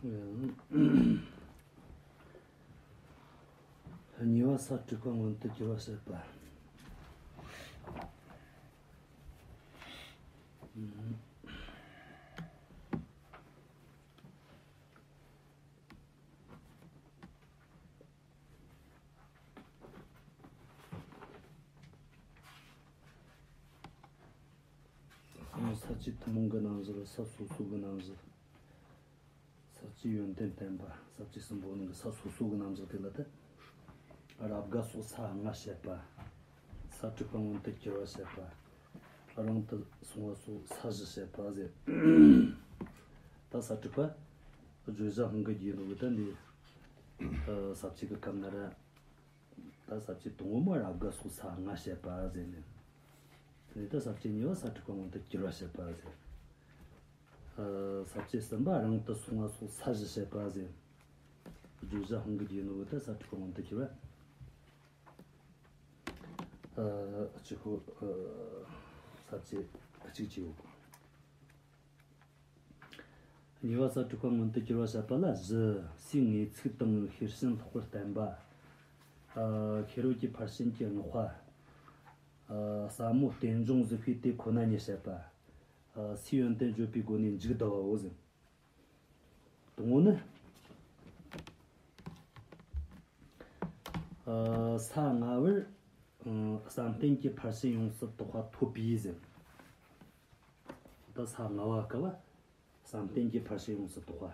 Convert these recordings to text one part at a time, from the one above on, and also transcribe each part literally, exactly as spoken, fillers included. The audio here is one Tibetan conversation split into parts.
གཉིས་པ་ས་དྲུག་པ་མངོན་དུ་གྱུར་པ་བཤད་པ། ས་བཅད་ཐུན་མོང་གི་རྣམ་གཞག་ས་སོ་སོ་གི་རྣམ་གཞག་ས་བཅད་ཡོན་ཏན་བསྟན་པ། ས་བཅད་གསུམ་པོ་ནང་གི་ས་སོ་སོ་གི་རྣམ་གཞག་དེ་ལ་ད། རབ་དགའ་སོགས་ས་ལྔ་བཤད་པ། ས་དྲུག་པ་མངོན་དུ་གྱུར་པ་བཤད་པ། རིང་དུ་སོང་བ་སོགས་ས་བཞི་བཤད་པ་ཟེར། ད་ས་དྲུག་པ་བརྗོད་བྱ་སྔོན་གྱི་རྒྱུ་ནོ་གི་ད་འདི། ས་བཅད་ཀྱི་སྐབས་ན་ར། ད་ས་བཅད་དང་པོ་མ་རབ་དགའ་སོགས་ས་ལྔ་བཤད་པ་ཟེར་ནས། དེ་ནས་ད་ས་བཅད་གཉིས་པ་ས་དྲུག་པ་མངོན་དུ་གྱུར་པ་བཤད་པ་ཟེར། ས་བཅད་གསུམ་པ་རིང་དུ་སོང་བ་སོགས་ས་བཞི་བཤད་པ་ཟེར། བརྗོད་བྱ་སྔོན་གྱི་རྒྱུ་ནོ་གི་ད་ས་དྲུག་པ་མངོན་དུ་གྱུར་པ། ཨ་ཅི་ཁོ། ཨ་ས་བཅད་གཅིག་བཅས་ཡོད། གཉིས་པ་ས་དྲུག་པ་མངོན་དུ་གྱུར་པ་བཤད་པ་ལ་བཞི། སའི་དངོས་ཚིག་དང་ཤེར་ཕྱིན་ལྷག་པར་བསྟན་པ། ཨ་ཤེས་རབ་ཀྱི་ཕར་ཕྱིན་གྱི་བསྔགས་པ། ཨ་ཟབ་མོ་རྟེན་འབྱུང་གཟིགས་པའི་དེ་ཁོ་ན་ཉིད་བཤད་པ། ཨ་སའི་ཡོན་ཏན་བརྗོད་པའི་སྒོ་ནས་མཇུག་བསྡུ་བའོ་ཟེར། དང་པོ་ནི། ཨ་ས་ལྔ་པར། ཨ་བསམ་གཏན་གྱི་ཕར་ཕྱིན་ཡོངས་སུ་རྟོགས་པ་ཐོབ་པས་ཟེར། ད་ས་ལྔ་པ་སྐབས་བསམ་གཏན་གྱི་ཕར་ཕྱིན་ཡོངས་སུ་རྟོགས་པ།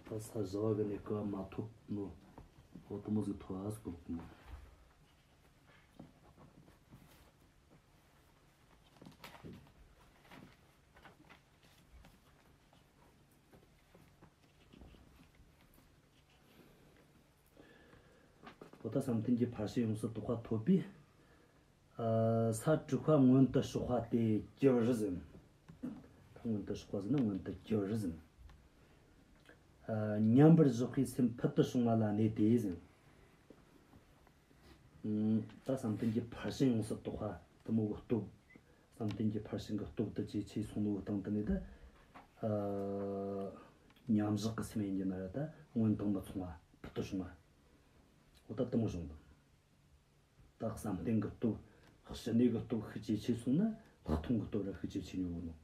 ད་ས་བཞི་པ་གི་ནས་སྐབས་མ་ཐོབ་ནོ། འོ་དུ་མོ་ཟིག་ཐོབ་ཨ་སྐོར་གི་མོ། པོ་ཏ་བསམ་གཏན་གྱི་ཕར་ཕྱིན་ཡོངས་སུ་རྟོགས་པ་ཐོབ་པས། ཨ་ས་དྲུག་པ་མངོན་དུ་ཕྱོགས་པ་དེ་གྱུར་ཟིན། ད་མངོན་དུ་ཕྱོགས་པ་ཟིན་ན་མངོན་དུ་གྱུར་ཟིན། ཨ་མཉམ་པར་བཞག་པའི་སེམས་ཕུལ་དུ་བྱུང་བ་ལ་གནས་ཏེ་ཟིན། ཨ་ད་བསམ་གཏན་གྱི་ཕར་ཕྱིན་ཡོངས་སུ་རྟོགས་པ་དེ་མོ་གི་སྟོབས། བསམ་གཏན་གྱི་ཕར་ཕྱིན་གྱི་སྟོབས་དེ་ཇེ་ཆེ་སོང་ནོ་གི་སྟེང་དུ་ནས་ད། ཨ་མཉམ་བཞག་གི་སེམས་ཡིན་གྱི་ན་ར་ད་མངོན་དང་མི་མཚུངས་པ་ཕུལ་དུ་བྱུང་བ། འོ་ད་དེ་མོ་བྱུང་དང་། ད་བསམ་གཏན་གྱི་སྟོབས། ཞི་གནས་ཀྱི་སྟོབས་ཤུགས་ཇེ་ཆེ་སོང་ན་ལྷག་མཐོང་གི་སྟོབས་ར་ཤུགས་ཇེ་ཆེ་ཉོ་གི་ནོ།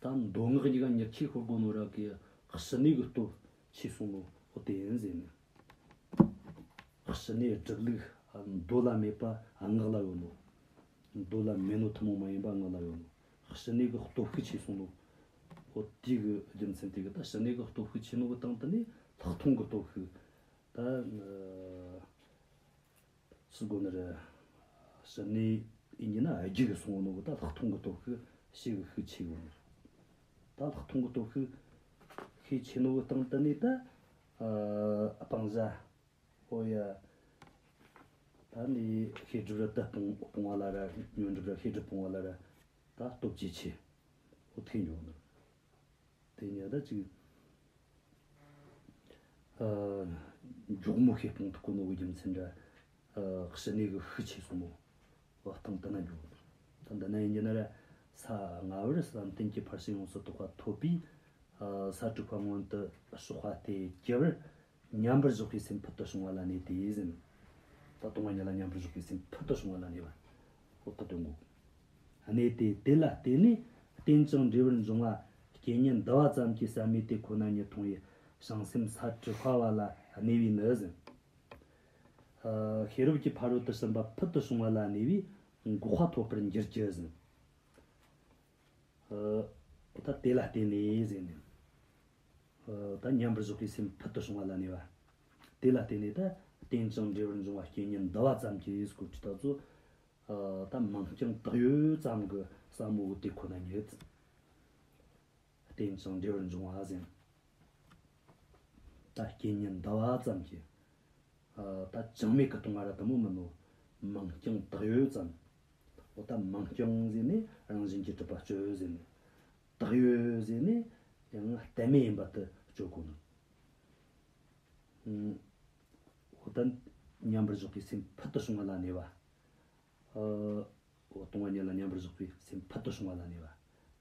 ད་མདོ་སྔགས་གཉིས་ཀ་མྱུར་ཁྱེད་ཤོར་དགོས་ནོ་ར་གི་ཞི་གནས་ཀྱི་སྟོབས་ཆེ་སོང་ནོ་འོ་དེ་ཡིན་ཟེར་ནས། ཞི་གནས་སྒྲུབ་ལུགས་མདོ་ལ་མེད་པ་སྔགས་ལ་ཡོད་ནོ། མདོ་ལ་མེད་ནོ་ཐུན་མོང་མ་ཡིན་པ་སྔགས་ལ་ཡོད་ནོ། ཞི་གནས་ཀྱི་སྟོབས་ཤུགས་ཆེ་སོང་ནོ། འོ་དེ་གི་རྒྱུ་མཚན་དེ་གི་ད་ཞི་གནས་ཀྱི་སྟོབས་ཤུགས་ཆེ་ནོ་གི་སྟེང་དུ་ནས་ལྷག་མཐོང་གི་སྟོབས་ཤུགས། ད་ཨ་སུ་དགོས་ནི་རེད། ཞི་གནས་ཡིན་གྱི་ན་རྒྱུ་གི་སོང་ནོ་གི་ད་ལྷག་མཐོང་གི་སྟོབས་ཤུགས་ཤེས་གི་ཤུགས་ཆེ་གི་ནི། ད་ལྷག་མཐོང་གི་སྟོབས་ཤུགས་ཤུགས་ཆེ་ནོ་གི་སྟེང་དུ་ནས་ད་ཨ་སྤང་བྱ། ཨོ་ཡ། ད་ནི་ཤེས་སྒྲུབ་ར་ད་སྤོང་སྤོང་བ་ལ་ར་ཉོན་སྒྲུབ་ར་ཤེས་སྒྲུབ་སྤོང་བ་ལ་ར་ད་སྟོབས་ཇེ་ཆེ། ཨོ་ཐེ་འགྱོ་ནི། དེ་ཉིད་ད་ཅིག་ཨ་མགྱོགས་མོ་ཤེས་སྤོང་ཐུབ་གོ་ནོ་གི་རྒྱུ་མཚན་འདྲ། ཨ་ཞི་གནས་གི་ཤུགས་ཆེ་སོང་ནོ། བ་སྟེང་དུ་ན་འགྱོ། ད་འདི་ན་ཡིན་གྱི་ན་ར་ས་ལྔ་པར་བསམ་གཏན་གྱི་ཕར་ཕྱིན་ཡོངས་སུ་རྟོགས་པ་ཐོབ་པས། ཨ་ས་དྲུག་པ་མངོན་དུ་ཕྱོགས་པ་དེ་གྱུར་པར་མཉམ་པར་བཞག་པའི་སེམས་ཕུལ་དུ་བྱུང་བ་ལ་གནས་ཏེ་ཟིན། ད་སྟོང་པ་ཉིད་ལ་མཉམ་པར་བཞག་པའི་སེམས་ཕུལ་དུ་བྱུང་བ་ལ་གནས་པ། འོ་ད་དོན་གོ། གནས་ཏེ་དེ་ལ་བརྟེན་ནས་རྟེན་ཅིང་འབྲེལ་བར་འབྱུང་བ་རྐྱེན་ཉིད་འདུ་བ་ཙམ་གྱིས་བསམ་མེད་དེ་ཁོ་ན་ཉིད་མཐོང་བའི་བྱང་སེམས་ས་དྲུག་པ་བ་ལ་གནས་པའི་ནི་ཟིན། ཨ་ཤེས་རབ་ཀྱི་ཕ་རོལ་ཏུ་ཕྱིན་པ་ཕུལ་དུ་བྱུང་བ་ལ་གནས་པའི་འགོག་པ་ཐོབ་པར་འགྱུར་གྱི་ཟིན། ཨ་ད་དེ་ལ་བརྟེན་ནས་ཟེར་ནས། ཨ་ད་མཉམ་པར་བཞག་པའི་སེམས་ཕུལ་དུ་བྱུང་བ་ལ་གནས་པ། དེ་ལ་བརྟེན་ནས་ད་རྟེན་ཅིང་འབྲེལ་བར་འབྱུང་བ་རྐྱེན་ཉིད་འདུ་བ་ཙམ་གྱིས་སྐོར་གྱི་ད་ཚོ། ཨ་ད་མིང་རྐྱང་བཏགས་ཡོད་ཙམ་གྱི་བསམ་བློ་དེ་ཁོ་ན་ཉིད། རྟེན་ཅིང་འབྲེལ་བར་འབྱུང་བ་ཟེར། ད་རྐྱེན་ཉིད་འདུ་བ་ཙམ་གྱིས། ཨ་ད་ཅང་མེད་ཀི་གཏོང་བ་ར་དེ་མོ་མིན་ནོ། མིང་རྐྱང་བཏགས་ཡོད་ཙམ། འོ་ད་མིང་རྐྱང་ཟེར་ནས་རང་བཞིན་གྱིས་གྲུབ་པ་སྤྱོད་ཟེར་ནས། བཏགས་ཡོད་ཟེར་ནས་ཡང་གཏན་མེད་ཡིན་པ་དེ་སྤྱོད་གོ་ནོ། ཨུམ། འོ་ད་ མཉམ་པར་བཞག་པའི་སེམས་ཕུལ་དུ་བྱུང་བ་ལ་གནས་པ། ཨ། འོ་སྟོང་པ་ཉིད་ལ་མཉམ་པར་བཞག་པའི་སེམས་ཕུལ་དུ་བྱུང་བ་ལ་གནས་པ།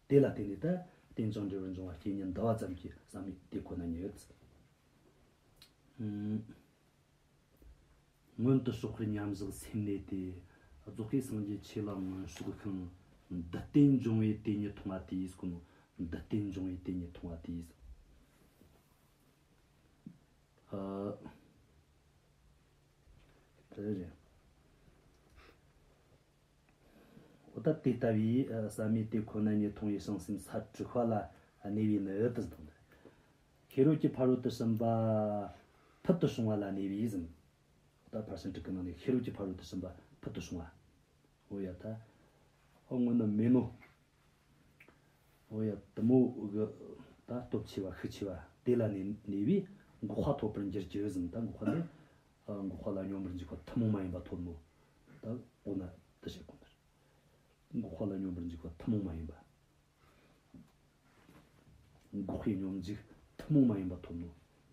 དེ་ལ་བརྟེན་ནས་ད་རྟེན་ཅིང་འབྲེལ་བར་འབྱུང་བ་རྐྱེན་ཉིད་འདུ་བ་ཙམ་གྱིས་བསམ་ཡས་དེ་ཁོ་ན་ཉིད། ཨུམ། མངོན་དུ་ཕྱོགས་པའི་མཉམ་བཞག་སེམས་གནས་ཏེ། རྫོགས་པའི་སངས་རྒྱས་ཆོས་ལ་མངོན་ཕྱོགས་ཤིང་། འདི་རྟེན་འབྱུང་བས་དེ་ཉིད་མཐོང་བ་དེས་གོ་ནོ། འདི་རྟེན་འབྱུང་བས་དེ་ཉིད་མཐོང་བ་དེས། ཨ། དེ་རེད། འོ་ད་དེ་ལྟ་བུའི་བསམ་ཡས་དེ་ཁོ་ན་ཉིད་མཐོང་བའི་བྱང་སེམས་ས་དྲུག་པ་ལ་གནས་པའི་ནི་དེ་དང་། ཤེས་རབ་ཀྱི་ཕ་རོལ་ཏུ་ཕྱིན་པ་ཕུལ་དུ་བྱུང་བ་ལ་གནས་པའི་ཟིན། འོ་ད་ཕར་ཕྱིན་དྲུག་གི་ནང་ནས་ཤེས་རབ་ཀྱི་ཕ་རོལ་ཏུ་ཕྱིན་པ་ཕུལ་དུ་བྱུང་བ། འོ་ཡ་ད། འོ་སྔོན་ནི་མེད་ནོ། འོ་ཡ་དེ་མོ་གི་ད་སྟོབས་ཆེ་བ་ཤུགས་ཆེ་བ་དེ་ལ་གནས་གནས་པས་འགོག་པ་ཐོབ་པར་འགྱུར་གྱི་ཟིན། ད་འགོག་པ་ནི། ཨ། འགོག་པ་ལ་སྙོམས་པར་འཇུག་པ་ཐུན་མོང་མ་ཡིན་པ་ཐོབ་ནོ། ད་འོ་ན་དེ་བཤད་དགོས་ནི་རེད། འགོག་པ་ལ་སྙོམས་པར་འཇུག་པ་ཐུན་མོང་མ་ཡིན་པ། འགོག་པའི་སྙོམས་འཇུག་ཐུན་མོང་མ་ཡིན་པ་ཐོབ་ནོ།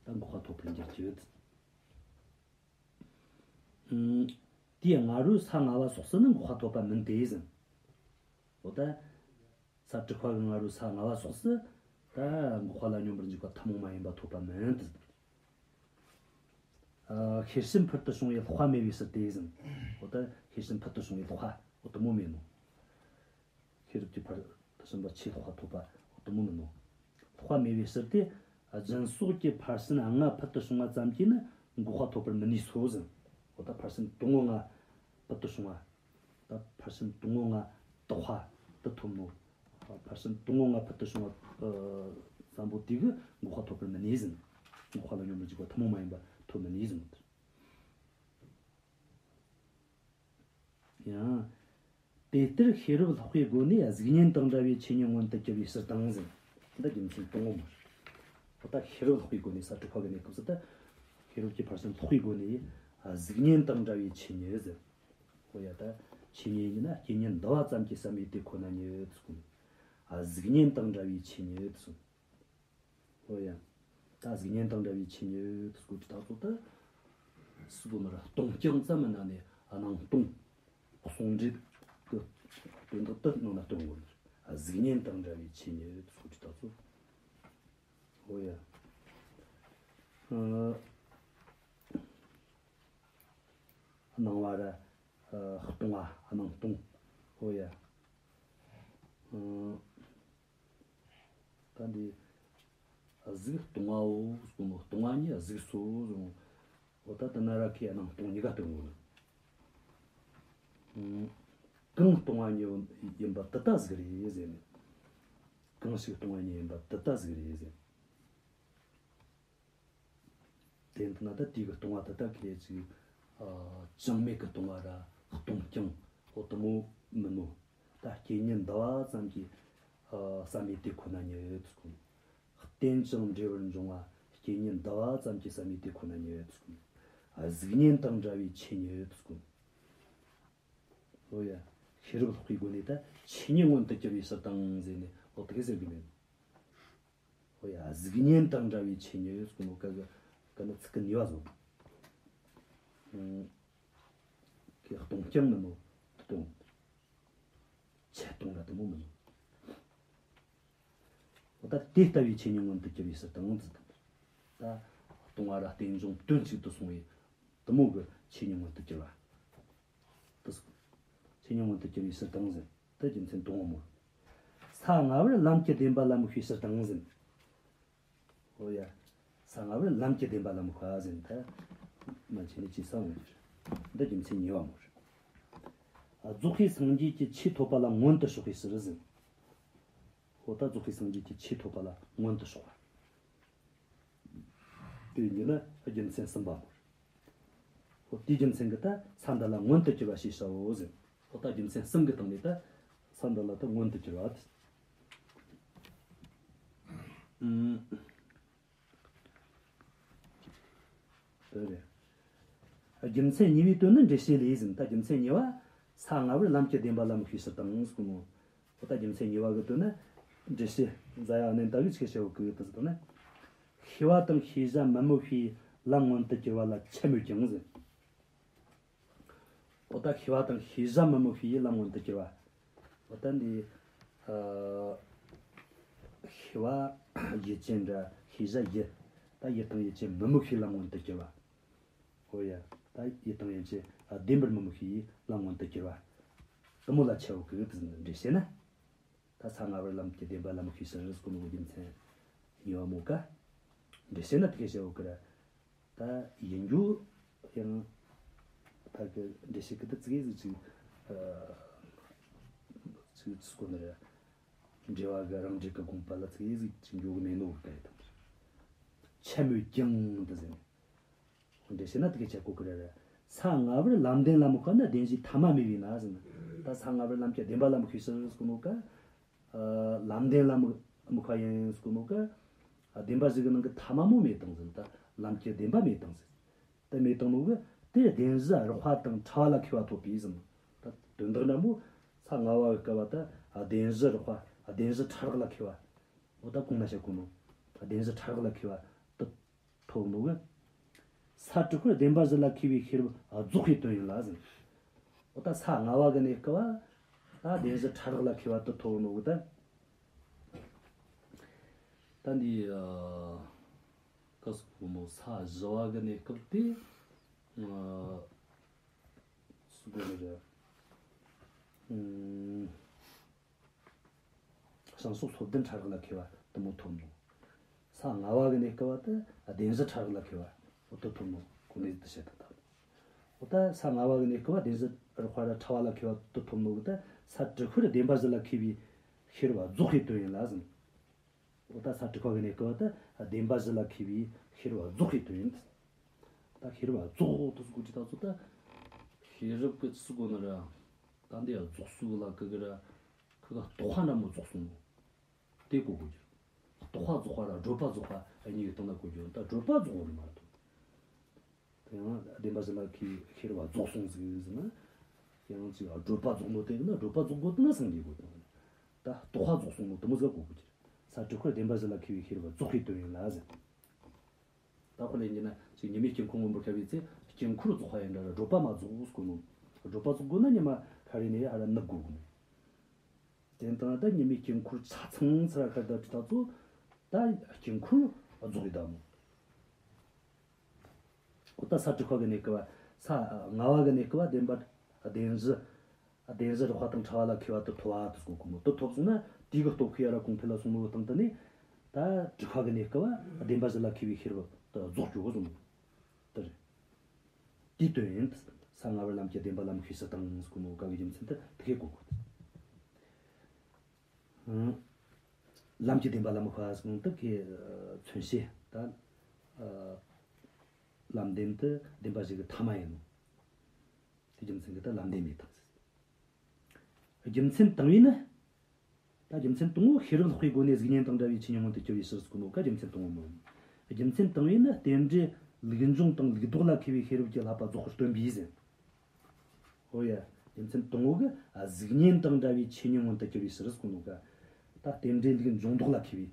ད་འགོག་པ་ཐོབ་པར་འགྱུར་གྱི་ཡོད། ཨུམ། དེའི་སྔ་རོལ་ས་ལྔ་པ་སོགས་སུ་ནི་འགོག་པ་ཐོབ་པ་མིན་ཏེ་ཟིན། འོ་ད། ས་དྲུག་པ་གི་སྔ་རོལ་ས་ལྔ་པ་སོགས་སུ་ད་འགོག་པ་ལ་སྙོམས་པར་འཇུག་པ་ཐུན་མོང་མ་ཡིན་པ་ཐོབ་པ་མིན་ཏེ་ཟིན། ཨ། ཤེར་ཕྱིན་ཕུལ་དུ་བྱུང་བའི་ལྷག་པ་མེད་པའི་ཕྱིར་ཏེ་ཟིན། འོ་ད་ཤེར་ཕྱིན་ཕུལ་དུ་བྱུང་བའི་ལྷག་པ་འོ་དེ་མོ་མེད་ནོ། ཤེས་རབ་ཀྱི་ཕ་རོལ་ཏུ་ཕྱིན་པ་ཆོས་ལྷག་པ་ཐོབ་པ་འོ་དེ་མོ་མིན་ནོ། ལྷག་པ་མེད་པའི་ཕྱིར་ཏེ། སྦྱིན་སོགས་ཀྱི་ཕར་ཕྱིན་ལྔ་ཕུལ་དུ་བྱུང་བ་ཙམ་གྱིས་ནི་འགོག་པ་ཐོབ་པར་མི་ནུས་སོ་ཟིན། འོ་ད་ཕར་ཕྱིན་དང་པོ་ལྔ་ཕུལ་དུ་བྱུང་བ། ད་ཕར་ཕྱིན་དང་པོ་ལྔ་དག་པ་དེ་ཐོབ་ནོ། ཕར་ཕྱིན་དང་པོ་ལྔ་ཕུལ་དུ་བྱུང་བ་ཙམ་པོ་དེ་གིས་འགོག་པ་ཐོབ་པར་མི་ནུས་ཟིན། འགོག་པ་ལ་སྙོམས་པར་འཇུག་པ་ཐུན་མོང་མ་ཡིན་པ་ཐོབ་མི་ནུས་ཟིན། ཡང་། དེ་ལྟར་ཤེས་རབ་ལྷག་པའི་སྒོ་ནས་གཟུགས་བརྙན་དང་འདྲ་བའི་ཆོས་ཉིད་མངོན་དུ་གྱུར་པའི་ཕྱིར་དང་ཟེར། འདི་རྒྱུ་མཚན་དང་པོ་མོ། འོ་ད་ཤེས་རབ་ལྷག་པའི་སྒོ་ནས་ས་དྲུག་པ་གི་གནས་སྐབས་སུ་ད། ཤེས་རབ་ཀྱི་ཕར་ཕྱིན་ལྷག་པའི་སྒོ་ནས་གཟུགས་བརྙན་དང་འདྲ་བའི་ཆོས་ཉིད་ཟེར། འོ་ཡ་ད། ཆོས་ཉིད་ཡིན་ན་རྐྱེན་ཉིད་འདུ་བ་ཙམ་གྱིས་བསམ་ཡས་དེ་ཁོ་ན་ཉིད་ཟེར། གཟུགས་བརྙན་དང་འདྲ་བའི་ཆོས་ཉིད་ཟེར། ཨོ་ཡ། ད་གཟུགས་བརྙན་དང་འདྲ་བའི་ཆོས་ཉིད་སྐོར་གྱི་ད་ཚོ་ད། སུ་གོ་མར་སྟོང་རྐྱང་ཙམ་མིན་ན་ནི་སྣང་སྟོང་། ཟུང་འབྲེལ་གྱི་དོན་དག་ཏུ་སྣང་ན་སྟོན་དགོས། གཟུགས་བརྙན་དང་འདྲ་བའི་ཆོས་ཉིད་སྐོར་གྱི་ད་ཚོ། ཨོ་ཡ། ཨ། སྣང་བ་ར། ཨ། སྟོང་བ་སྣང་སྟོང་། ཨོ་ཡ། ཨ། ད་འདི། གཟུགས་སྟོང་བའོ་གསུངས་ནོ། སྟོང་བ་ཉིད་གཟུགས་སོ་གསུངས། འོ་ད་དེ་ན་ར་ཁའི་སྣང་སྟོང་གཉིས་ཀ་སྟོན་དགོས་ནི། གང་སྟོང་བ་ཉིད་ཡིན་པ་དེ་ལྟ་གཟུགས་རེད་ཟེར་ནས། གང་ཞིག་སྟོང་བ་ཉིད་ཡིན་པ་དེ་ལྟ་གཟུགས་རེད་ཟེར། དེ་འདི་ན་ད་དེ་གི་སྟོང་བ་ད་ལྟ་ཁེ་ཅིག་ཨ། ཅང་མེད་གི་སྟོང་བ་ར་སྟོང་རྐྱང་འོ་དེ་མོ་མིན་ནོ། ད་རྐྱེན་ཉིད་འདུ་བ་ཙམ་གྱིས་ཨ། བསམ་ཡས་དེ་ཁོ་ན་ཉིད་ཟེར་གོ། རྟེན་ཅིང་འབྲེལ་བར་འབྱུང་བ་རྐྱེན་ཉིད་འདུ་བ་ཙམ་གྱིས་བསམ་ཡས་དེ་ཁོ་ན་ཉིད་ཟེར་གོ། གཟུགས་བརྙན་དང་འདྲ་བའི་ཆོས་ཉིད་ཟེར་གོ། འོ་ཡ། ཤེས་རབ་ལྷག་པའི་སྒོ་ནས་ད་ཆོས་ཉིད་མངོན་དུ་གྱུར་པའི་ཕྱིར་དང་ཟེར་ནས་འོ་དེ་ག་ཟེར་གི་མེད། ཨོ་ཡ། གཟུགས་བརྙན་དང་འདྲ་བའི་ཆོས་ཉིད་ཟེར་ནོ་ག་གི་ག་ནི་ཚིག་གི་ནུས་པ་བཟུང་། ཨང་། གི་སྟོང་རྐྱང་མིན་ནོ་སྟོང་། ཆད་སྟོང་ར་དེ་མོ་མིན་ནོ། ཨོ་ད་དེ་ལྟ་བུའི་ཆོས་ཉིད་མངོན་དུ་གྱུར་པའི་ཕྱིར་དང་ཟེར་དང་། ད་སྟོང་བ་ར་རྟེན་འབྱུང་དོན་གཅིག་ཏུ་སོང་བའི་དེ་མོ་གི་ཆོས་ཉིད་མངོན་དུ་གྱུར་པ། དེ་སོང་། ཆོས་ཉིད་མངོན་དུ་གྱུར་པའི་ཕྱིར་དང་ཟེར། དེ་རྒྱུ་མཚན་དང་པོ་མོ། ས་ལྔ་པར་ལམ་གྱི་བདེན་པ་ལ་དམིགས་པའི་ཕྱིར་དང་ཟེར། ཨོ་ཡ། ས་ལྔ་པར་ལམ་གྱི་བདེན་པ་ལ་དམིགས་པ་ཟེར་ད། མ་བྱས་ནས་ཅི་ས་འོང་གི་རེད། འདི་རྒྱུ་མཚན་གཉིས་པ་མོ་རེད། ཨ། རྫོགས་པའི་སངས་རྒྱས་ཀྱི་ཆོས་ཐོབ་པ་ལ་མངོན་དུ་ཕྱོགས་པའི་ཕྱིར་ཟེར། ཨོ་ད་རྫོགས་པའི་སངས་རྒྱས་ཀྱི་ཆོས་ཐོབ་པ་ལ་མངོན་དུ་ཕྱོགས་པ། དེ་ཉིད་ནི་རྒྱུ་མཚན་གསུམ་པ་མོ་རེད། འོ་དེའི་རྒྱུ་མཚན་གྱིས་ད་ས་འདི་ལ་མངོན་དུ་གྱུར་པ་ཞེས་བྱའོ་ཟེར། འོ་ད་རྒྱུ་མཚན་གསུམ་གྱི་སྟེང་ནས་ད་ས་འདི་ལ་ད་མངོན་དུ་གྱུར་པ་དེ། ཨུམ། དེ་རེད། རྒྱུ་མཚན་གཉིས་པའི་དོན་ནི་འགྲེལ་བཤད་ལས་ཟིན། ད་རྒྱུ་མཚན་གཉིས་པ། ས་ལྔ་པར་ལམ་གྱི་བདེན་པ་ལ་དམིགས་པའི་ཕྱིར་དང་གསུངས་ནོ། འོ་ད་རྒྱུ་མཚན་གཉིས་པ་གི་དོན་ནི། འགྲེལ་བཤད་རྫ་ཡ་ནན་ཏ་གིས་ཆི་བཤད་ཡོད་གི་དེ་ཟེར་ན། ཤེས་པ་དང་ཤེས་བྱ་མི་སྨོས་པའི་ལམ་མངོན་དུ་གྱུར་པ་ལ་ཆད་མོད་ཀྱང་ཟེར། འོ་ད་ཤེས་པ་དང་ཤེས་བྱ་མི་དམིགས་པའི་ལམ་མངོན་དུ་གྱུར་པ། འོ་ད་འདི། ཨ། ཤེས་པ་ཡུལ་ཅན་འདྲ། ཤེས་བྱ་ཡུལ། ད་ཡུལ་དང་ཡུལ་ཅན་མི་དམིགས་པའི་ལམ་མངོན་དུ་གྱུར་པ། འོ་ཡ། ད་ཡུལ་དང་ཡུལ་ཅན་བདེན་པར་མི་དམིགས་པའི་ལམ་མངོན་དུ་གྱུར་པ། དེ་མོ་ལ་འཆད་པའོ་གི་འགྲེལ་བཤད་ན། ད་གསལ་སྔ་བར་ལམ་གྱི་བདེན་པ་ལམ་ཤེས་ཕྱིར་ཟེར་གོ་ནོ་རྒྱུ་མཚན་གཉིས་པ་མོ་ཀ། འགྲེལ་བཤད་ན་དེ་སྐད་བཤད་འོ་ཀི་ར། ད་ཡིན་རྒྱུ་ཡང་ད་གི་འགྲེལ་བཤད་གི་ད་ཙིག་གེ་ཟིག་ཅིག་ཨ། ཅིག་ཅིག་གོ་ནི་རེད། འགྲེལ་བ་གི་རང་འགྲེལ་གི་དགོངས་པ་ལ་ཙིག་གེ་ཟིག་ཅིག་འགྱོ་གི་མེད་ནོ་གི་ཀ་ཡི་དང་། འཆད་མོད་ཀྱང་འདི་ཟེར་ནས། འགྲེལ་བཤད་ན་དེ་སྐད་ཆ་གོ་གི་རེད། གསལ་སྔ་བར་ལམ་བདེན་ལ་དམིགས་པ་ནི་བདེན་བཞིའི་ཐ་མ་མེད་པས་ན་ཟེར་ན། ད་གསལ་སྔ་བར་ལམ་གྱི་བདེན་པ་ལ་དམིགས་པའི་ཕྱིར་ཟེར་གོ་ནོ་ཀ། ཨ། ལམ་བདེན་ལ་དམིགས་དམིགས་པ་ཡིན་ཟེར་གོ་ནོ་ཀ། ཨ། བདེན་པ་བཞི་གི་ནང་གི་ཐ་མ་མོ་མེད་དང་ཟེར་ན། ད་ལམ་གྱི་བདེན་པ་མེད་དང་ཟེར། དེ་མེད་དང་ནོ་གི་དེ་བདེན་གཞི་རགས་པ་དང་ཕྲ་བ་ལ་མཁས་པ་ཐོབ་པས་ཟེར་ན། ད་དོན་དག་འདྲ་མོ་གསལ་སྔ་བ་གི་སྐབས་པ་ད་བདེན་གཞི་རགས་པ། བདེན་གཞི་ཕྲ་རགས་ལ་མཁས་པ། འོ་ད་གོང་ན་བཤད་གོ་ནོ། བདེན་གཞི་ཕྲ་རགས་ལ་མཁས་པ་དེ་ཐོབ་ནོ་གི། ས་དྲུག་པར་བདེན་པ་བཞི་ལ་མཁས་པའི་ཤེས་རབ་རྫོགས་པའི་དོན་ཡིན་ལ་ཟེར། འོ་ད་གསལ་སྔ་བ་གི་གནས་སྐབས་པ་ད་བདེན་གཞི་ཕྲ་རགས་ལ་མཁས་པ་དེ་ཐོབ་ནོ་གི་ད། ད་འདི་ཨ། ཀ་སུ་གོ་མོ་ས་བཞི་བ་གི་གནས་སྐབས་དེ། ཨ། སུ་གོ་ནི་རེད། ཨུམ། བྱང་ཕྱོགས་སོ་བདུན་ཕྲ་རགས་ལ་མཁས་པ་དེ་མོ་ཐོབ་ནོ། གསལ་སྔ་བ་གི་གནས་སྐབས་པ་དེ་བདེན་གཞི་ཕྲ་རགས་ལ་མཁས་པ་འོ་དེ་ཐོབ་ནོ་གོ་ནི་དེ་བཤད་དང་ད། འོ་ད་གསལ་སྔ་བ་གི་གནས་སྐབས་པ་བདེན་གཞི་རགས་པ་ར་ཕྲ་བ་ལ་མཁས་པ་དེ་ཐོབ་ནོ་གི་ད་ས་དྲུག་པར་བདེན་པ་བཞི་ལ་མཁས་པའི་ཤེས་རབ་རྫོགས་པའི་དོན་ཡིན་ལ་ཟེར། འོ་ད་ས་དྲུག་པ་གི་གནས་སྐབས་པ་ད་བདེན་པ་བཞི་ལ་མཁས་པའི་ཤེས་རབ་རྫོགས་པའི་དོན་ཡིན། ད་ཤེས་རབ་རྫོགས་དུ་སྐུ་ཅི་ད་ཚོ་ད། ཤེས་རབ་ཀྱི་ཚུལ་གོ་ནི་ར། ད་འདི་ཡང་རྫོགས་སུ་ལ་ཀི་གི་ར། ཁི་ག་རྟོགས་པ་འདྲ་མོ་རྫོགས་སོང་ནོ། དེ་གོ་དགོས་རྒྱུ། རྟོགས་པ་རྫོགས་པ་ར་སྒྲོལ་པ་རྫོགས་པ་ཨ་གཉིས་ཀྱི་སྟེང་ན་གོ་རྒྱུ། ད་སྒྲོལ་པ་རྫོགས་ནི་མ་རེད་དོ། དེ་ཡང་བདེན་པ་བཞི་ལ་མཁས་པའི་ཤེས་རབ་རྫོགས་སོང་ཟིག་ཟེར་ན། ཡང་ཅིག་སྒྲོལ་པ་རྫོགས་ནོ་དེ་ཡིན་ན་སྒྲོལ་པ་རྫོགས་དགོས་དེ་ན་སངས་རྒྱས་དགོས་དང་། ད་རྟོགས་པ་རྫོགས་སོང་ནོ་དེ་མོ་ཟིག་གོ་དགོས་རྒྱུ། ས་དྲུག་པར་བདེན་པ་བཞི་ལ་མཁས་པའི་ཤེས་རབ་རྫོགས་པའི་དོན་ཡིན་ལ་ཟེར། ད་དཔེ་ལེན་རྒྱུ་ན་ཅིག་ཉི་མའི་དཀྱིལ་འཁོར་མངོན་པར་ཤར་བའི་ཚེ་དཀྱིལ་འཁོར་རྫོགས་པ་ཡིན་འདྲ་ར་སྒྲོལ་པ་མ་རྫོགས་གོ་ནོ། སྒྲོལ་པ་རྫོགས་དགོས་ན་ཉི་མ་ཤར་རེ་ནས་ཧ་ར་ནུབ་དགོས་གོ་ནོ། དེ་ལྟར་ན་ད་ཉི་མའི་དཀྱིལ་འཁོར་ཆ་ཚང་ཚུར་ཁར་ད་ད་ཚོ་ད་དཀྱིལ་འཁོར་རྫོགས་ཡི་ད་མོ། འོ་ད་ས་དྲུག་པ་གི་གནས་སྐབས་པ་ས་ལྔ་བ་གི་གནས་སྐབས་པ་བདེན་པ་བདེན་གཞི། བདེན་གཞི་རགས་པ་དང་ཕྲ་བ་ལ་མཁས་པ་དེ་ཐོབ་པ་དེ་སྐོར་གོ་མོ་དེ་ཐོབ་སོང་ན་དེ་གི་སྟོབས་ཀྱིས་ཡ་ར་གོང་འཕེལ་ལ་སོང་ནོ་སྟེང་དུ་ནི། ད་དྲུག་པ་གི་གནས་སྐབས་པ་བདེན་པ་བཞི་ལ་མཁས་པའི་ཤེས་རབ་དེ་རྫོགས་འགྱོ་གོ་སོང་ནོ། དེ་རེད། དེའི་དོན་ཡིན། གསལ་སྔ་བར་ལམ་གྱི་བདེན་པ་ལམ་ཤེས་སུ་དང་ཟེར་གོ་ནོ་ག་གི་རྒྱུ་མཚན་དེ་དེ་གས་གོ་དགོས། ལམ་གྱི་བདེན་པ་ལམ་ཁ་ཟེར་གོ་ནོ་དེ་གས་མཚོན་བྱེད་ད། ལམ་བདེན་དེ་བདེན་པ་བཞི་གི་ཐ་མ་ཡིན་ནོ། དེ་རྒྱུ་མཚན་གྱིས་ད་ལམ་བདེན་མེད་དང་ཟེར། རྒྱུ་མཚན་དང་པོ་ནི། ད་རྒྱུ་མཚན་དང་པོ་ཤེས་རབ་ལྷག་པའི་སྒོ་ནས་གཟུགས་བརྙན་དང་འདྲ་བའི་ཆོས་ཉིད་མངོན་དུ་གྱུར་པའི་ཕྱིར་ཟེར་གོ་ནོ་ཀ་རྒྱུ་མཚན་དང་པོ་མོ། རྒྱུ་མཚན་དང་པོ་ནི་རྟེན་འབྲེལ་ལུགས་འབྱུང་དང་ལུགས་ལྡོག་ལ་མཁས་པའི་ཤེས་རབ་ཀྱི་བསླབ་པ་རྫོགས་པར་སྟོན་པས་ཟེར། འོ་ཡ། རྒྱུ་མཚན་དང་པོ་གི་གཟུགས་བརྙན་དང་འདྲ་བའི་ཆོས་ཉིད་མངོན་དུ་གྱུར་པའི་ཕྱིར་ཟེར་གོ་ནོ་ཀ། ད་རྟེན་འབྲེལ་ལུགས་འབྱུང་ལྡོག་ལ་མཁས་པའི།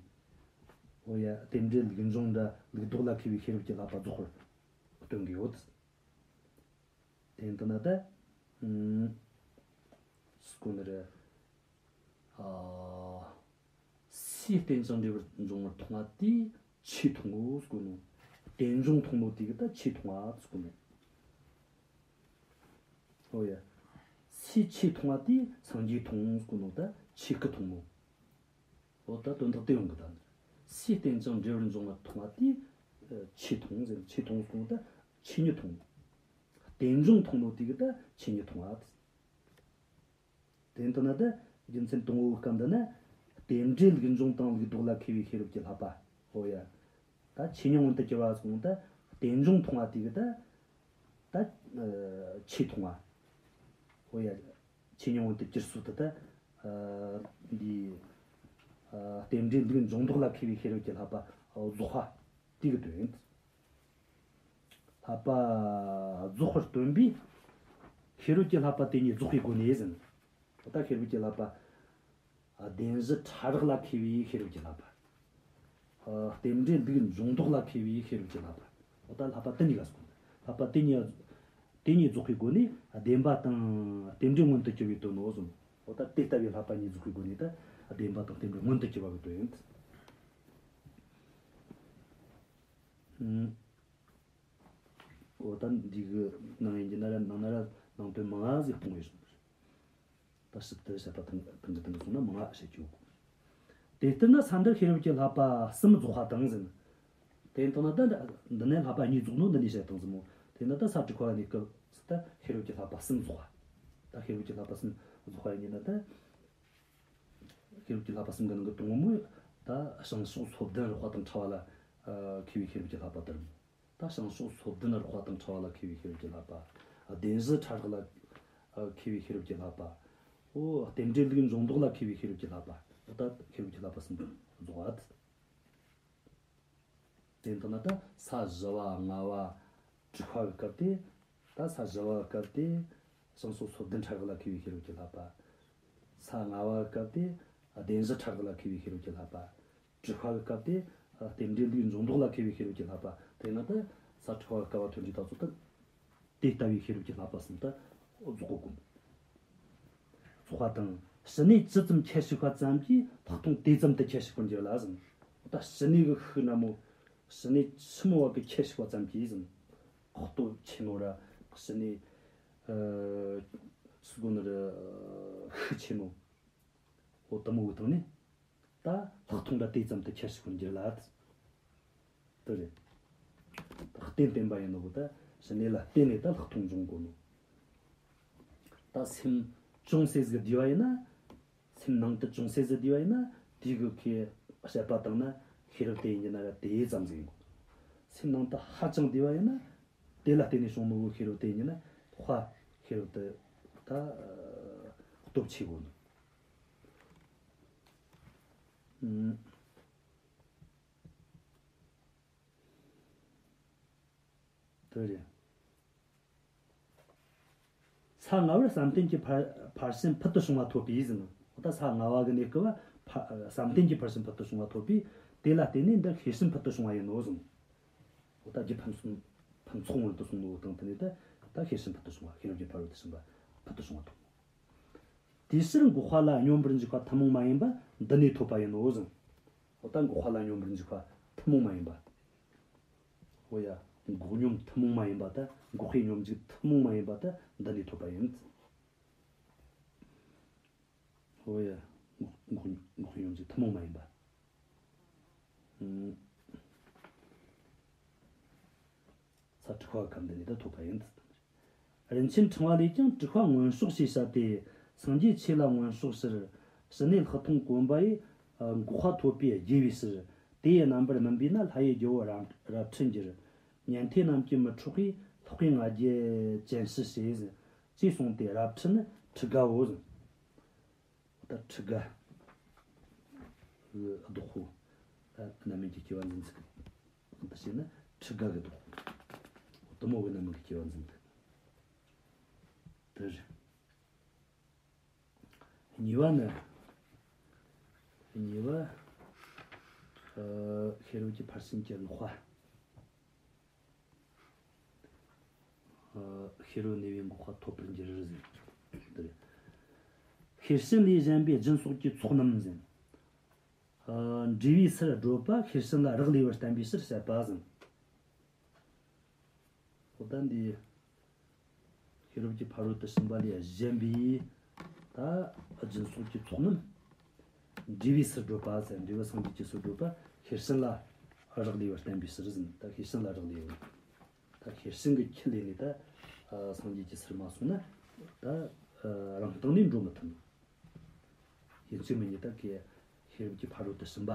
འོ་ཡ། རྟེན་འབྲེལ་ལུགས་འབྱུང་འདྲ་ལུགས་ལྡོག་ལ་མཁས་པའི་ཤེས་རབ་ཀྱི་བསླབ་པ་རྫོགས་པར་སྟོན་གི་ཡོད། དེ་ལྟ་ན་ད། ཨུམ། སྐུ་ནི་རེད། ཨ། སའི་རྟེན་ཅིང་འབྲེལ་བར་འབྱུང་བར་མཐོང་བ་དེས་ཆོས་མཐོང་ངོ་སྐུ་ནོ། རྟེན་འབྱུང་མཐོང་ནོ་དེ་གི་ད་ཆོས་མཐོང་བ་སྐུ་ནོ། ཨོ་ཡ། སའི་ཆོས་མཐོང་བ་དེས་སངས་རྒྱས་མཐོང་སྐུ་ནོ་ད་ཆོས་སྐུ་མཐོང་ནོ། འོ་ད་དོན་དག་དེ་ཡོང་གི་ད། སའི་རྟེན་ཅིང་འབྲེལ་བར་འབྱུང་བ་མཐོང་བ་དེས་ཆོས་མཐོང་ཟེར། ཆོས་མཐོང་ཟེར་གོ་ནོ་ད་ཆོས་ཉིད་མཐོང་། རྟེན་འབྱུང་མཐོང་ནོ་དེ་གི་ད་ཆོས་ཉིད་མཐོང་བ། དེ་ལྟ་ན་ད་རྒྱུ་མཚན་དང་པོའི་སྐབས་འདི་ན་རྟེན་འབྲེལ་ལུགས་འབྱུང་དང་ལུགས་ལྡོག་ལ་མཁས་པའི་ཤེས་རབ་ཀྱི་བསླབ་པ། འོ་ཡ། ད་ཆོས་ཉིད་མངོན་དུ་གྱུར་པ་ཟེར་གོ་ནོ་ད་རྟེན་འབྱུང་མཐོང་བ་དེ་གི་ད། ད། ཆོས་མཐོང་བ། འོ་ཡ། ཆོས་ཉིད་མངོན་དུ་གྱུར་སོ་དེ་ད། འདི། རྟེན་འབྲེལ་ལུགས་འབྱུང་ལྡོག་ལ་མཁས་པའི་ཤེས་རབ་ཀྱི་བསླབ་པ་རྫོགས་པ་དེ་གི་དོན་ཡིན། བསླབ་པ་རྫོགས་པར་སྟོན་པས། ཤེས་རབ་ཀྱི་བསླབ་པ་དེ་ཉིད་རྫོགས་པའི་སྒོ་ནས་ཟེར། ད་ཤེས་རབ་ཀྱི་བསླབ་པ། བདེན་གཞི་ཕྲ་རགས་ལ་མཁས་པའི་ཤེས་རབ་ཀྱི་བསླབ་པ། རྟེན་འབྲེལ་ལུགས་འབྱུང་ལྡོག་ལ་མཁས་པའི་ཤེས་རབ་ཀྱི་བསླབ་པ། འོ་ད་བསླབ་པ་དེ་གཉིས་ཀ་སོང་། བསླབ་པ་དེ་གཉིས། དེ་གཉིས་རྫོགས་པའི་སྒོ་ནས་བདེན་པ་དང་རྟེན་འབྲེལ་མངོན་དུ་གྱུར་པའི་དོན་ནོ་གསུངས། འོ་ད་དེ་ལྟ་བུའི་བསླབ་པ་གཉིས་རྫོགས་པའི་སྒོ་ནས་ད་བདེན་པ་དང་རྟེན་འབྲེལ་མངོན་དུ་གྱུར་པ་གི་དོན་ཡིན། ཨུམ། འོ་ད་འདི་གི་ནང་ཡིན་གྱི་ན་ར་ནང་ན་ར་ནང་དོན་མང་ང་ཟིག་སྤུངས་ཡོད་སོང་། ད་ཞིབ་ཏུ་བཤད་པ་དང་དང་གི་དང་གི་སོང་ན་མང་ང་བཤད་རྒྱུ། དེ་ལྟར་ན་ས་འདིར་ཤེས་རབ་ཀྱི་བསླབ་པ་གསུམ་རྫོགས་པ་དང་ཟེར། དེ་ལྟ་ན་ད་འདི་ནས་བསླབ་པ་གཉིས་རྫོགས་ནོ་འདི་ནས་བཤད་དང་ཟེར་མོ། དེ་ན་ད་ས་དྲུག་པ་ནས་སྐབས་སུ་ད་ཤེས་རབ་ཀྱི་བསླབ་པ་གསུམ་རྫོགས་པ། ད་ཤེས་རབ་ཀྱི་བསླབ་པ་གསུམ་རྫོགས་པ་ཡིན་ན་ད། ཤེས་རབ་ཀྱི་བསླབ་པ་གསུམ་གྱི་ནང་གི་དང་པོ་མོ། ད་བྱང་ཕྱོགས་སོ་བདུན་རགས་པ་དང་ཕྲ་བ་ལ་ཨ་མཁས་པའི་ཤེས་རབ་ཀྱི་བསླབ་པ་དེ་རེད། ད་བྱང་ཕྱོགས་སོ་བདུན་རགས་པ་དང་ཕྲ་བ་ལ་མཁས་པའི་ཤེས་རབ་ཀྱི་བསླབ་པ། བདེན་བཞི་ཕྲ་རགས་ལ་ཨ་མཁས་པའི་ཤེས་རབ་ཀྱི་བསླབ་པ། འོ་རྟེན་འབྲེལ་ལུགས་འབྱུང་ལྡོག་ལ་མཁས་པའི་ཤེས་རབ་ཀྱི་བསླབ་པ། འོ་ད་ཤེས་རབ་ཀྱི་བསླབ་པ་གསུམ་རྫོགས་པ། དེ་ལྟ་ན་ད་ས་བཞི་པ་ལྔ་པ་དྲུག་པ་གི་སྐབས་དེ། ད་ས་བཞི་པ་གི་སྐབས་དེ་བྱང་ཕྱོགས་སོ་བདུན་ཕྲ་རགས་ལ་མཁས་པའི་ཤེས་རབ་ཀྱི་བསླབ་པ། ས་ལྔ་པ་གི་སྐབས་དེ་བདེན་བཞི་ཕྲ་རགས་ལ་མཁས་པའི་ཤེས་རབ་ཀྱི་བསླབ་པ། དྲུག་པ་གི་སྐབས་དེ་རྟེན་འབྲེལ་ལུགས་འབྱུང་ལྡོག་ལ་མཁས་པའི་ཤེས་རབ་ཀྱི་བསླབ་པ། དེ་ན་ད་ས་དྲུག་པ་གི་སྐབས་པ་ཐོན་རྗེས་ད་ཚོ་ད། དེ་ལྟ་བུའི་ཤེས་རབ་ཀྱི་བསླབ་པ་གསུམ་དུ་རྫོགས་པ་དགོངས། ཚོགས་པ་དང་ཕྱི་ནས་ཇི་ཙམ་ཁྱད་ཞུགས་པ་ཙམ་གྱིས་ལྷག་མཐོང་དེ་ཙམ་དུ་ཁྱད་ཞུགས་པར་འགྱུར་ལ་ཟེར། ད་ཕྱི་ནས་གི་ཤུགས་ན་མོ། ཕྱི་ནས་ཆི་མོ་བ་གི་ཁྱད་ཞུགས་པ་ཙམ་གྱིས་ཟེར། ཁོག་སྟོབས་ཆེ་ནོ་ར་ཕྱི་ནས་ཨ་སུ་གོ་ནི་ར་ཤུགས་ཆེ་ནོ། འོ་དུ་མོ་གི་སྟེང་ནས། ད་ལྷག་མཐོང་འདྲ་དེ་ཙམ་དུ་ཁྱད་ཞུགས་འགྱུར་ལ། དེ་རེད། རྟེན་བརྟེན་པ་ཡིན་ནོ་གོ། ད་ཕྱི་ནས་ལ་བརྟེན་ནས་ད་ལྷག་མཐོང་འབྱུང་དགོས་ནོ། ད་སེམས་ཅུང་ཟད་ཟིག་བསྡུས་པ་ཡིན་ན། སེམས་ནང་དུ་ཅུང་ཟད་ཟིག་བསྡུས་པ་ཡིན་ན་དེའི་གི་ཁོས་དཔྱད་པ་བཏང་ན་ཤེས་རབ་དེ་ཡིན་གྱི་ན་ར་དེ་ཙམ་ཟིག་ཡིན་དགོས། སེམས་ནང་དུ་ཧ་ཅང་བསྡུས་པ་ཡིན་ན་དེ་ལ་བརྟེན་ནས་བྱུང་ནོ་གོ་ཤེས་རབ་དེ་ཡིན་གྱི་ན་དཔེ་ཤེས་རབ་དེ་ད་སྟོབས་ཆེ་དགོས་ནོ། ཨུམ། དེ་རེད། ས་ལྔ་པར་བསམ་གཏན་གྱི་ཕར་ཕར་ཕྱིན་ཕུལ་དུ་བྱུང་བ་ཐོབ་པས་ཟེར་ནོ། འོ་ད་ས་ལྔ་པ་གི་གནས་སྐབས་ཕ་བསམ་གཏན་གྱི་ཕར་ཕྱིན་ཕུལ་དུ་བྱུང་བ་ཐོབ་པས་དེ་ལ་བརྟེན་ནས་འདི་ཤེར་ཕྱིན་ཕུལ་དུ་བྱུང་བ་ཡིན་ནོ་ཟེར་ནོ། འོ་ད་རྒྱུ་ཕུན་སུམ་ཕུན་ཚོགས་མངོན་དུ་སོང་ནོ་སྟེང་དེ་ནས་ད་ད་ཤེར་ཕྱིན་ཕུལ་དུ་བྱུང་བ་ཤེས་རབ་ཀྱི་ཕ་རོལ་ཏུ་ཕྱིན་པ་ཕུལ་དུ་བྱུང་བ་ཐོབ་ནོ། དེའི་ཕྱིར་འགོག་པ་ལ་སྙོམས་པར་འཇུག་པ་ཐུན་མོང་མ་ཡིན་པ་འདི་ནས་ཐོབ་པ་ཡིན་ནོ་ཟེར། འོ་ད་འགོག་པ་ལ་སྙོམས་པར་འཇུག་པ་ཐུན་མོང་མ་ཡིན་པ། འོ་ཡ། འགོག་སྙོམས་ཐུན་མོང་མ་ཡིན་པ་ད། འགོག་པའི་སྙོམས་འཇུག་ཐུན་མོང་མ་ཡིན་པ་ད་འདི་ནས་ཐོབ་པ་ཡིན། འོ་ཡ། འགོག་འགོག་འགོག་པའི་སྙོམས་འཇུག་ཐུན་མོང་མ་ཡིན་པ། ཨུམ། ས་དྲུག་པ་གམ་འདི་ནས་ད་ཐོབ་པ་ཡིན། རིན་ཆེན་ཕྲེང་བ་ལས་ཀྱང་དྲུག་པ་མངོན་ཕྱོགས་ཞེས་བྱ་སྟེ། སངས་རྒྱས་ཆོས་ལ་མངོན་ཕྱོགས་ཕྱིར། ཕྱི་ནས་ལྷག་མཐོང་གོམས་པ་ཡིས། འགོག་པ་ཐོབ་པའི་རྒྱས་པའི་ཕྱིར། དེ་ཡི་རྣམ་པར་སྨིན་པས་ན་ལྷ་ཡི་རྒྱལ་པོ་རབ་རབ་འཁྲུལ་འགྱུར། ཉན་ཐོས་རྣམས་ཀྱིས་མི་འཕྲོགས་པས་ལྷག་པའི་ང་རྒྱལ་ཅན་ཕྱིར་ཞེས་ཅེས་གསུངས་ཏེ་རབ་འཁྲུལ་ནི་ཁྲི་དགའ་བོ་ཟེར། ད་ཁྲི་དགའ་གི་བདག་པོ། ད་རྣམ་སྨིན་གྱི་སྐྱེ་བ་འཛིན་ཚུལ་གྱི་དབང་དུ་བྱས་ན་ཁྲི་དགའ་གི་བདག་པོ། དུ་མོ་གི་རྣམ་སྨིན་གྱི་སྐྱེ་བ་འཛིན་ཚུལ། དེ་རེད། གཉིས་པ་ནི། གཉིས་པ། ཨ་ཤེས་རབ་ཀྱི་ཕར་ཕྱིན་གྱི་ལོག་པ། ཨ་ཤེས་རབ་གནས་པས་འགོག་པ་ཐོབ་པར་འགྱུར་ཟེར། འདི་རེད། ཤེར་ཕྱིན་ལས་གཞན་པའི་སྦྱིན་སོགས་ཀྱི་ཚོགས་རྣམས་ཟེར། ཨ་འབྲས་བུའི་སར་བགྲོད་པ་ཤེར་ཕྱིན་ལ་རག་ལས་པར་བསྟན་པའི་ཕྱིར་བཤད་པ་ཟེར། འོ་ད་འདི། ཤེས་རབ་ཀྱི་ཕ་རོལ་ཏུ་ཕྱིན་པ་ལས་གཞན་པའི་ད་སྦྱིན་སོགས་ཀྱི་ཚོགས་རྣམས། འབྲས་བུའི་སར་བགྲོད་པ་ཟེར། འབྲས་བུ་སངས་རྒྱས་ཀྱི་སར་བགྲོད་པ་ཤེར་ཕྱིན་ལ་རག་ལས་པར་བསྟན་པའི་ཕྱིར་ཟེར། ད་ཤེར་ཕྱིན་ལ་རག་ལས་པར། ད་ཤེར་ཕྱིན་གྱི་ཁྱི་ལས་ནས་ད་སངས་རྒྱས་ཀྱི་སར་མ་སོང་ན་ད་རང་སྟེང་ནས་འགྲོ་མི་ཐུབ། ཡིན་གཅིག་མིན་གཉིས་ད་གི་ཤེས་རབ་ཀྱི་ཕ་རོལ་ཏུ་ཕྱིན་པ་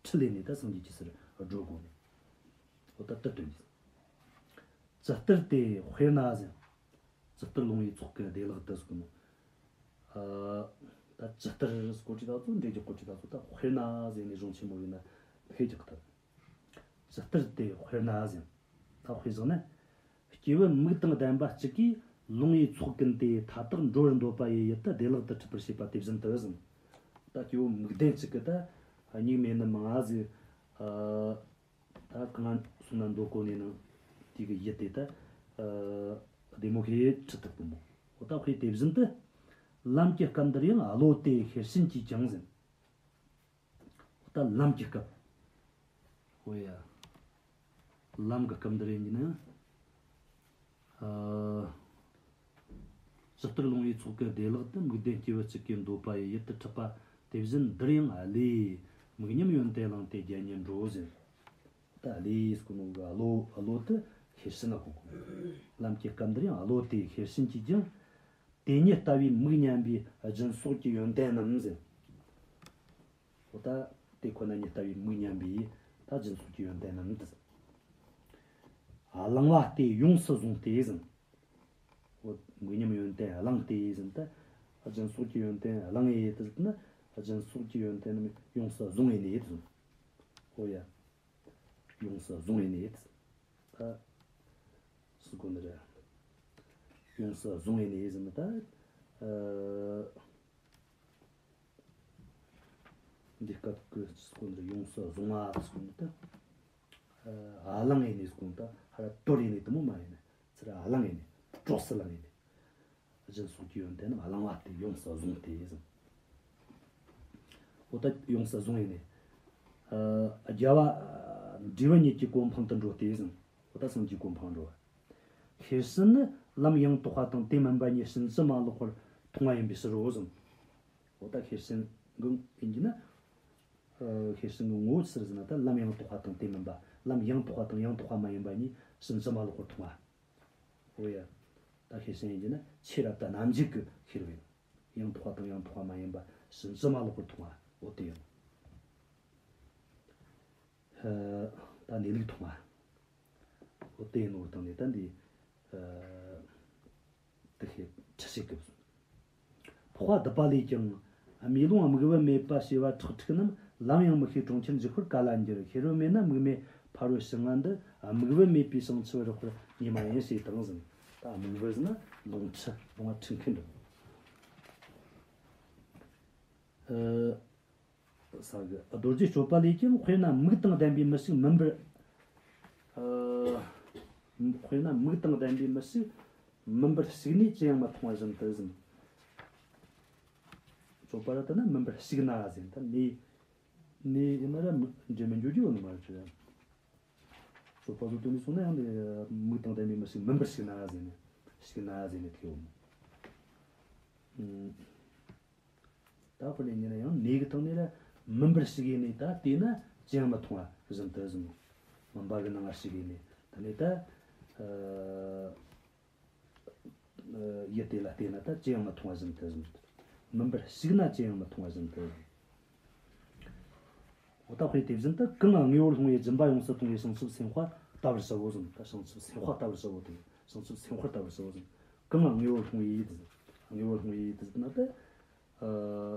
ཁྲིད་ལས་ནས་ད་སངས་རྒྱས་ཀྱི་སར་བགྲོད་དགོས་ནས། འོ་ད་ལྟ་སྟོན་གྱི། ཇི་ལྟར་ཏེ་དཔེར་ན་ཟེར། ཇི་ལྟར་ལོང་བའི་ཚོགས་ཀྱི་བདེ་བླག་ཏུ་ཟེར་གོ་ནོ། ཨ་ད་ཇི་ལྟར་སྐོར་གྱི་ད་ཚོ་འགྲེལ་གྱི་སྐོར་གྱི་ད་ཚོ་ད་དཔེར་ན་ཟེར་ནས་གཞུང་ཆེན་མོ་ཡིན་ན་ཧེ་རྒྱག་ཐུབ། ཇི་ལྟར་ཏེ་དཔེར་ན་ཟེར། ད་དཔེ་བཞག་ན། སྐྱེས་བུ་མིག་དང་ལྡན་པ་གཅིག་གིས་ལོང་བའི་ཚོགས་ཀུན་ཏེ་མཐའ་དག་འགྲོ་བར་འདོད་པ་ཡི་ཡུལ་དུ་བདེ་བླག་ཏུ་ཁྲིད་པར་བྱེད་པ་དེ་བཞིན་དུ་ཟེར། ད་སྐྱེས་བུ་མིག་ལྡན་གཅིག་གིས་ད་སྙིགས་མའི་ནི་མང་ང་ཟིག་ཨ། ད་གང་སོང་ན་འདོད་གོ་ནས་ནང་དེ་གི་ཡུལ་དེ་ད། ཨ། བདེ་མོ་ཁེ་ཁྲི་ཐུབ་པོ་མོ། འོ་ད་དཔེ་དེ་བཞིན་དུ། ལམ་གྱི་སྐབས་འདིར་ཡང་བློ་དེ་ཤེར་ཕྱིན་གྱིས་ཀྱང་ཟེར། འོ་ད་ལམ་གྱི་སྐབས། འོ་ཡ། ལམ་གྱི་སྐབས་འདིར་ཡིན་གྱི་ན། ཨ། ཇི་ལྟར་ལོང་བའི་ཚོགས་ཀྱི་བདེ་བླག་ཏུ། དམིགས་ལྡན་སྐྱེས་བུ་གཅིག་གི་འདོད་པ་ཡི་ཡུལ་དུ་གྲུབ་པ་དེ་བཞིན་འདིར་ཡང་བློས། དམིགས་མཉམ་ཡོན་ཏན་བླངས་ཏེ་བརྒྱལ་ཉེར་འགྲོ་ཟེར། ད་བློས་ཟེར་གོ་ནོ་གི་བློ། བློ་དེ་ཤེར་ཕྱིན་ལ་གོ་དགོས། ལམ་གྱི་སྐབས་འདིར་ཡང་བློ་དེ་ཤེར་ཕྱིན་གྱིས་ཀྱང་། དེ་ཉིད་ལྟ་བུའི་མིག་མཉམ་པའི་སྦྱིན་སོགས་ཀྱི་ཡོན་ཏན་རྣམས་ཟེར། འོ་ད་དེ་ཁོ་ན་ཉིད་ལྟ་བུའི་མིག་མཉམ་པའི་ད་སྦྱིན་སོགས་ཀྱི་ཡོན་ཏན་རྣམས་དེ་ཟེར། བླང་བ་སྟེ་ཡོངས་སུ་བཟུང་སྟེ་ཟེར། འོ་མིག་མཉམ་ཡོན་ཏན་བླངས་ཏེ་ཟེར། ད་སྦྱིན་སོགས་ཀྱི་ཡོན་ཏན་བླངས་ཡེ་དེ་ཟེར་ན། སྦྱིན་སོགས་ཀྱི་ཡོན་ཏན་རྣམས་ཡོངས་སུ་བཟུང་ཡེ་ནས་ཟེར། འོ་ཡ། ཡོངས་སུ་བཟུང་ཡེ་ནས། ད་སུ་གོ་ནི་རེད། ཡོངས་སུ་བཟུང་ཡེ་ནས་ཟེར་ན་ད། ཨ། འདི་སྐབས་ཀྱི་སུ་གོ་ནི་རེད། ཡོངས་སུ་བཟུང་བ་སུ་གོ་ནི་ད། ཨ། བླངས་ཡེ་ནས་སུ་གོ་ནི་ད་ཧ་ར་དོར་ཡེ་ནས་དེ་མོ་མ་ཡེ་ནས་ཚུར་བླངས་ཡེ་ནས་གྲོགས་སུ་བླངས་ཡེ་ནས། སྦྱིན་སོགས་ཀྱི་ཡོན་ཏན་རྣམས་བླང་བ་སྟེ་ཡོངས་སུ་བཟུང་སྟེ་ཟེར། འོ་ད་ཡོངས་སུ་བཟུང་ཡེ་ནས། ཨ། རྒྱལ་བ་འབྲས་བུ་གཉིས་ཀྱི་གོ་འཕང་དུ་འགྲོ་སྟེ་ཟེར། འོ་ད་སངས་རྒྱས་གོ་འཕང་འགྲོ་བ། ཤེར་ཕྱིན་ནི་ལམ་ཡང་དག་པ་དང་དེ་མིན་པ་གཉིས་ཕྱིན་ཅི་མ་ལོག་པར་མཐོང་བ་ཡིན་པའི་ཕྱིར་རོ་ཟེར། འོ་ད་ཤེར་ཕྱིན་གྱི་ཡིན་གྱི་ན། ཨ། ཤེར་ཕྱིན་གྱི་ངོ་བོ་ཅི་ཟེར་ན་ད་ལམ་ཡང་དག་པ་དང་དེ་མིན་པ། ལམ་ཡང་དག་པ་དང་ཡང་དག་པ་མ་ཡིན་པ་གཉིས་ཕྱིན་ཅི་མ་ལོག་པར་མཐོང་བ། འོ་ཡ། ད་ཤེར་ཕྱིན་ཡིན་གྱི་ན་ཆོས་རབ་ཏུ་རྣམ་འབྱེད་ཀྱི་ཤེར་བས། ཡང་དག་པ་དང་ཡང་དག་པ་མ་ཡིན་པ་ཕྱིན་ཅི་མ་ལོག་པར་མཐོང་བ། འོ་དེ་ཡང་། ཨ། ད་གནས་ལུགས་མཐོང་བ། འོ་དེ་ཡིན་ནོ་སྟེང་ནས་ད་འདི། ཨ། དེ་ཤེས་ཁྲི་ཤེས་སྐབས་སུ། འཕགས་པ་སྡུད་པ་ལས་ཀྱང་། དམུས་ལོང་དམིགས་བུ་མེད་པ་ཞེས་པ་ཁྲག་ཁྲིག་རྣམས། ལམ་ཡང་མི་ཤེས་གྲོང་ཁྱེར་འཇུག་པར་ག་ལ་འགྱུར། ཤེས་བུ་མེད་ན་དམིགས་མེད་ཕ་རོལ་ཕྱིན་ལྔ་འདི། དམིགས་བུ་མེད་པའི་བྱང་ཆུབ་རག་པར་ཉེ་བ་ཡིན་ཞེས་དང་ཟེར། ད་དམིགས་བུ་ཟེར་ན་ལོང་ཁྲི། ལོང་བ་ཁྲི་མཁན་འདྲ། ཨ། ས་གི་རྡོ་རྗེ་གཅོད་པ་ལས་ཀྱང་། དཔེར་ན་མིག་དང་ལྡན་པའི་མི་ཞིག་མུན་པར། ཨ། དཔེར་ན་མིག་དང་ལྡན་པའི་མི་ཞིག་མུན་པར་ཞིག་ནས་ཅི་ཡང་མ་མཐོང་བ་བཞིན་དུ་ཟེར། གཅོད་པ་ར་ད་ན་མུན་པར་ཞིག་ན་ཟེར། ད་ནི་ནི་ཡིན་ན་ར་འདྲེ་མི་འཇུག་རྒྱུ་ཡོད་ནི་མ་རེད་ཅི། གཅོད་པ་བཟོ་དོན་ནི་སོང་ན་ཡང་ནི་མིག་དང་ལྡན་པའི་མི་ཞིག་མུན་པར་ཞིག་ན་ཟེར་ནས། ཞིག་ན་ཟེར་ནས་དེ་ཡོད་མོ། ད་དཔེར་ན་ཡིན་ན་ཡང་ནས་གི་སྟེང་ནས་ལ་མུན་པར་ཞིག་ཡིན་ནས་ད་དེས་ན་ཅི་ཡང་མི་མཐོང་བ་བཞིན་དུ་ཟེར་མོ། མུན་པ་གི་ནང་ང་ཞིག་ཡིན་ནས་ད་ནས་ད། ཨ། ཡུལ་དེ་ལ་བལྟས་ན་ད་ཅི་ཡང་མི་མཐོང་བ་བཞིན་དུ་ཟེར། མུན་པར་ཞིག་ན་ཅི་ཡང་མི་མཐོང་བ་བཞིན་དུ། འོ་ད་དཔེ་དེ་བཞིན་དུ་གང་དངོས་པོར་ལྷུང་བའི་སྦྱིན་པ་ཡོངས་སུ་གཏོང་བའི་བྱང་ཆུབ་སེམས་དཔའ་ལྟ་བར་བྱའོ་ཟེར། ད་བྱང་ཆུབ་སེམས་དཔའ་ལྟ་བར་བྱའོ་དེ། བྱང་ཆུབ་སེམས་དཔའ་ལྟ་བར་བྱའོ་ཟེར། གང་དངོས་པོར་ལྷུང་བའི་ཡིད་ཟེར། དངོས་པོར་ལྷུང་བའི་ཡིད་ཟེར་ན་ད།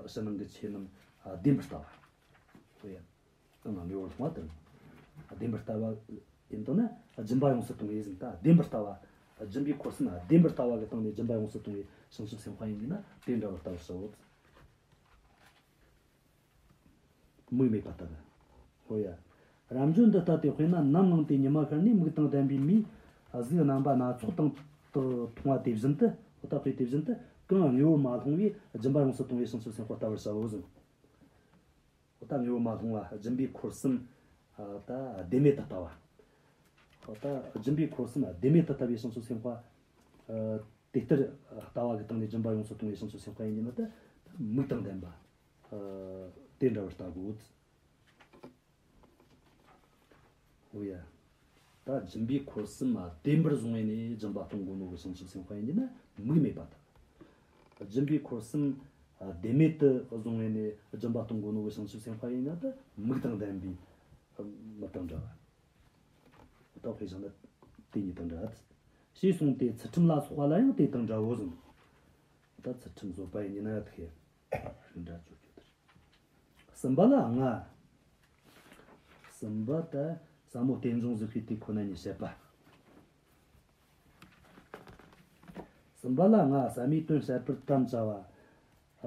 ཕྱི་ནང་གི་ཆོས་རྣམས་བདེན་པར་ལྟ་བ། འོ་ཡ། གང་དངོས་པོར་ལྷུང་བ་དང་། བདེན་པར་ལྟ་བ་ཡིན་དང་ན་སྦྱིན་པ་ཡོངས་སུ་གཏོང་བའི་ཟེར། ད་བདེན་པར་ལྟ་བ། སྦྱིན་པའི་འཁོར་གསུམ་བདེན་པར་ལྟ་བ་གི་སྟེང་ནས་སྦྱིན་པ་ཡོངས་སུ་གཏོང་བའི་བྱང་ཆུབ་སེམས་དཔའ་ཡིན་གྱི་ན་དེ་འདྲ་བར་ལྟ་བར་བྱའོ། མིག་མེད་པ་ལྟ་བུ། འོ་ཡ། རབ་འབྱོར་འདི་ལྟ་སྟེ། དཔེར་ན་ནམ་ལངས་ཏེ་ཉི་མ་ཤར་ནས་མིག་དང་ལྡན་པའི་མིས་གཟུགས་རྣམ་པ་སྣ་ཚོགས་དང་དུ་མཐོང་བ་དེ་བཞིན་དུ། འོ་ད་དཔེ་དེ་བཞིན་དུ་གང་དངོས་པོར་མ་ལྷུང་བའི་སྦྱིན་པ་ཡོངས་སུ་གཏོང་བའི་བྱང་ཆུབ་སེམས་དཔའ་ལྟ་བར་བྱའོ་ཟེར། འོ་ད་དངོས་པོར་མ་ལྷུང་བ་སྦྱིན་པའི་འཁོར་གསུམ། ཨ། ད་བདེན་མེད་དུ་ལྟ་བ། འོ་ད་སྦྱིན་པའི་འཁོར་གསུམ་བདེན་མེད་དུ་ལྟ་བའི་བྱང་ཆུབ་སེམས་དཔའ། ཨ། དེ་ལྟར་ལྟ་བ་གི་སྟེང་ནས་སྦྱིན་པ་ཡོངས་སུ་གཏོང་བའི་བྱང་ཆུབ་སེམས་དཔའ་ཡིན་གྱི་ན་ད་མིག་དང་ལྡན་པ། ཨ། དེ་འདྲ་བར་ལྟ་དགོས། འོ་ཡ། ད་སྦྱིན་པའི་འཁོར་གསུམ་བདེན་པར་བཟུང་བས་ནི་སྦྱིན་པ་གཏོང་དགོས་ནོ་གི་བྱང་ཆུབ་སེམས་དཔའ་ཡིན་གྱི་ན་མིག་མེད་པ་དང་། སྦྱིན་པའི་འཁོར་གསུམ་བདེན་མེད་དུ་བཟུང་བས་ནི་སྦྱིན་པ་གཏོང་དགོས་ནོ་གི་བྱང་ཆུབ་སེམས་དཔའ་ཡིན་ན་ད་མིག་དང་ལྡན་པའི་མི་དང་འདྲ་བ། ད་དཔེ་བཞག་ན་དེ་གཉིས་དང་འདྲ། ཞེས་གསུངས་ཏེ་ཚུལ་ཁྲིམས་ལ་སོགས་པ་ལ་ཡང་དེ་དང་འདྲའོ་གསུངས། ད་ཚུལ་ཁྲིམས་བཟོད་པ་ཡིན་གྱི་ན་ཡ་ཐུག་གི་རིགས་འདྲ་བཅོས་རྒྱུ་དེར། གསུམ་པ་ལ་ལྔ། གསུམ་པ་ད་ཟབ་མོ་རྟེན་འབྱུང་གཟུགས་ཤིག་དེ་ཁོ་ན་ཉིད་བཤད་པ། གསུམ་པ་ལ་ལྔ། ཟབ་མོའི་དོན་བཤད་པར་དམ་བཅའ་བ།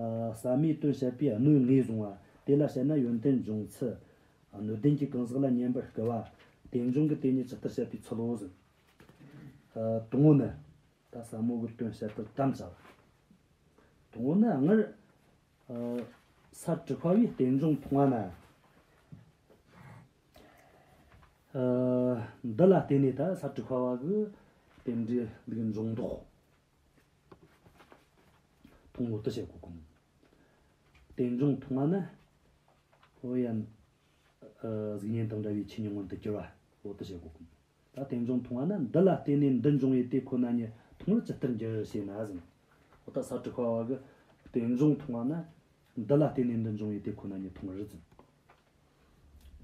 ཨ། ཟབ་མོའི་དོན་བཤད་པའི་སྣོད་ངོས་བཟུང་བ། དེ་ལ་བཤད་ན་ཡོན་ཏན་འབྱུང་ཚུལ། སྣོད་ལྡན་གྱི་གང་ཟག་ལ་ཉན་པར་བསྐུལ་བ། རྟེན་འབྱུང་གི་དེ་ཉིད་ཇི་ལྟར་བཤད་པའི་ཚུལ་ལོ་ཟེར། ཨ། དང་པོ་ནི། ད་ཟབ་མོ་གི་དོན་བཤད་པར་དམ་བཅའ་བ། དང་པོ་ནི། སྔར་ཨ་ས་དྲུག་པ་བས་རྟེན་འབྱུང་མཐོང་བ་ན། ཨ་འདི་ལ་བརྟེན་ནས་ད་ས་དྲུག་པ་བ་གི་རྟེན་འབྲེལ་འདི་གི་འབྱུང་ལྡོག་མཐོང་ངོ་དུ་བྱེད་དགོས་གོ། རྟེན་འབྱུང་མཐོང་བ་ན། འོ་ཡ། ཨ་གཟུགས་བརྙན་དང་འདྲ་བའི་ཆོས་ཉིད་མངོན་དུ་གྱུར་པ་འོ་དུ་བྱེད་དགོས་གོ། ད་རྟེན་འབྱུང་མཐོང་བ་ན། འདི་ལ་བརྟེན་ནས་འདི་འབྱུང་བས་དེ་ཁོ་ན་ཉིད་མཐོང་བར་ཇི་ལྟར་འགྱུར་ཞེ་ན་ཟེར། འོ་ད་ས་དྲུག་པ་བ་གི་རྟེན་འབྱུང་མཐོང་བ་ན། འདི་ལ་བརྟེན་ནས་འདི་འབྱུང་བས་དེ་ཁོ་ན་ཉིད་མཐོང་བར་ཟེར།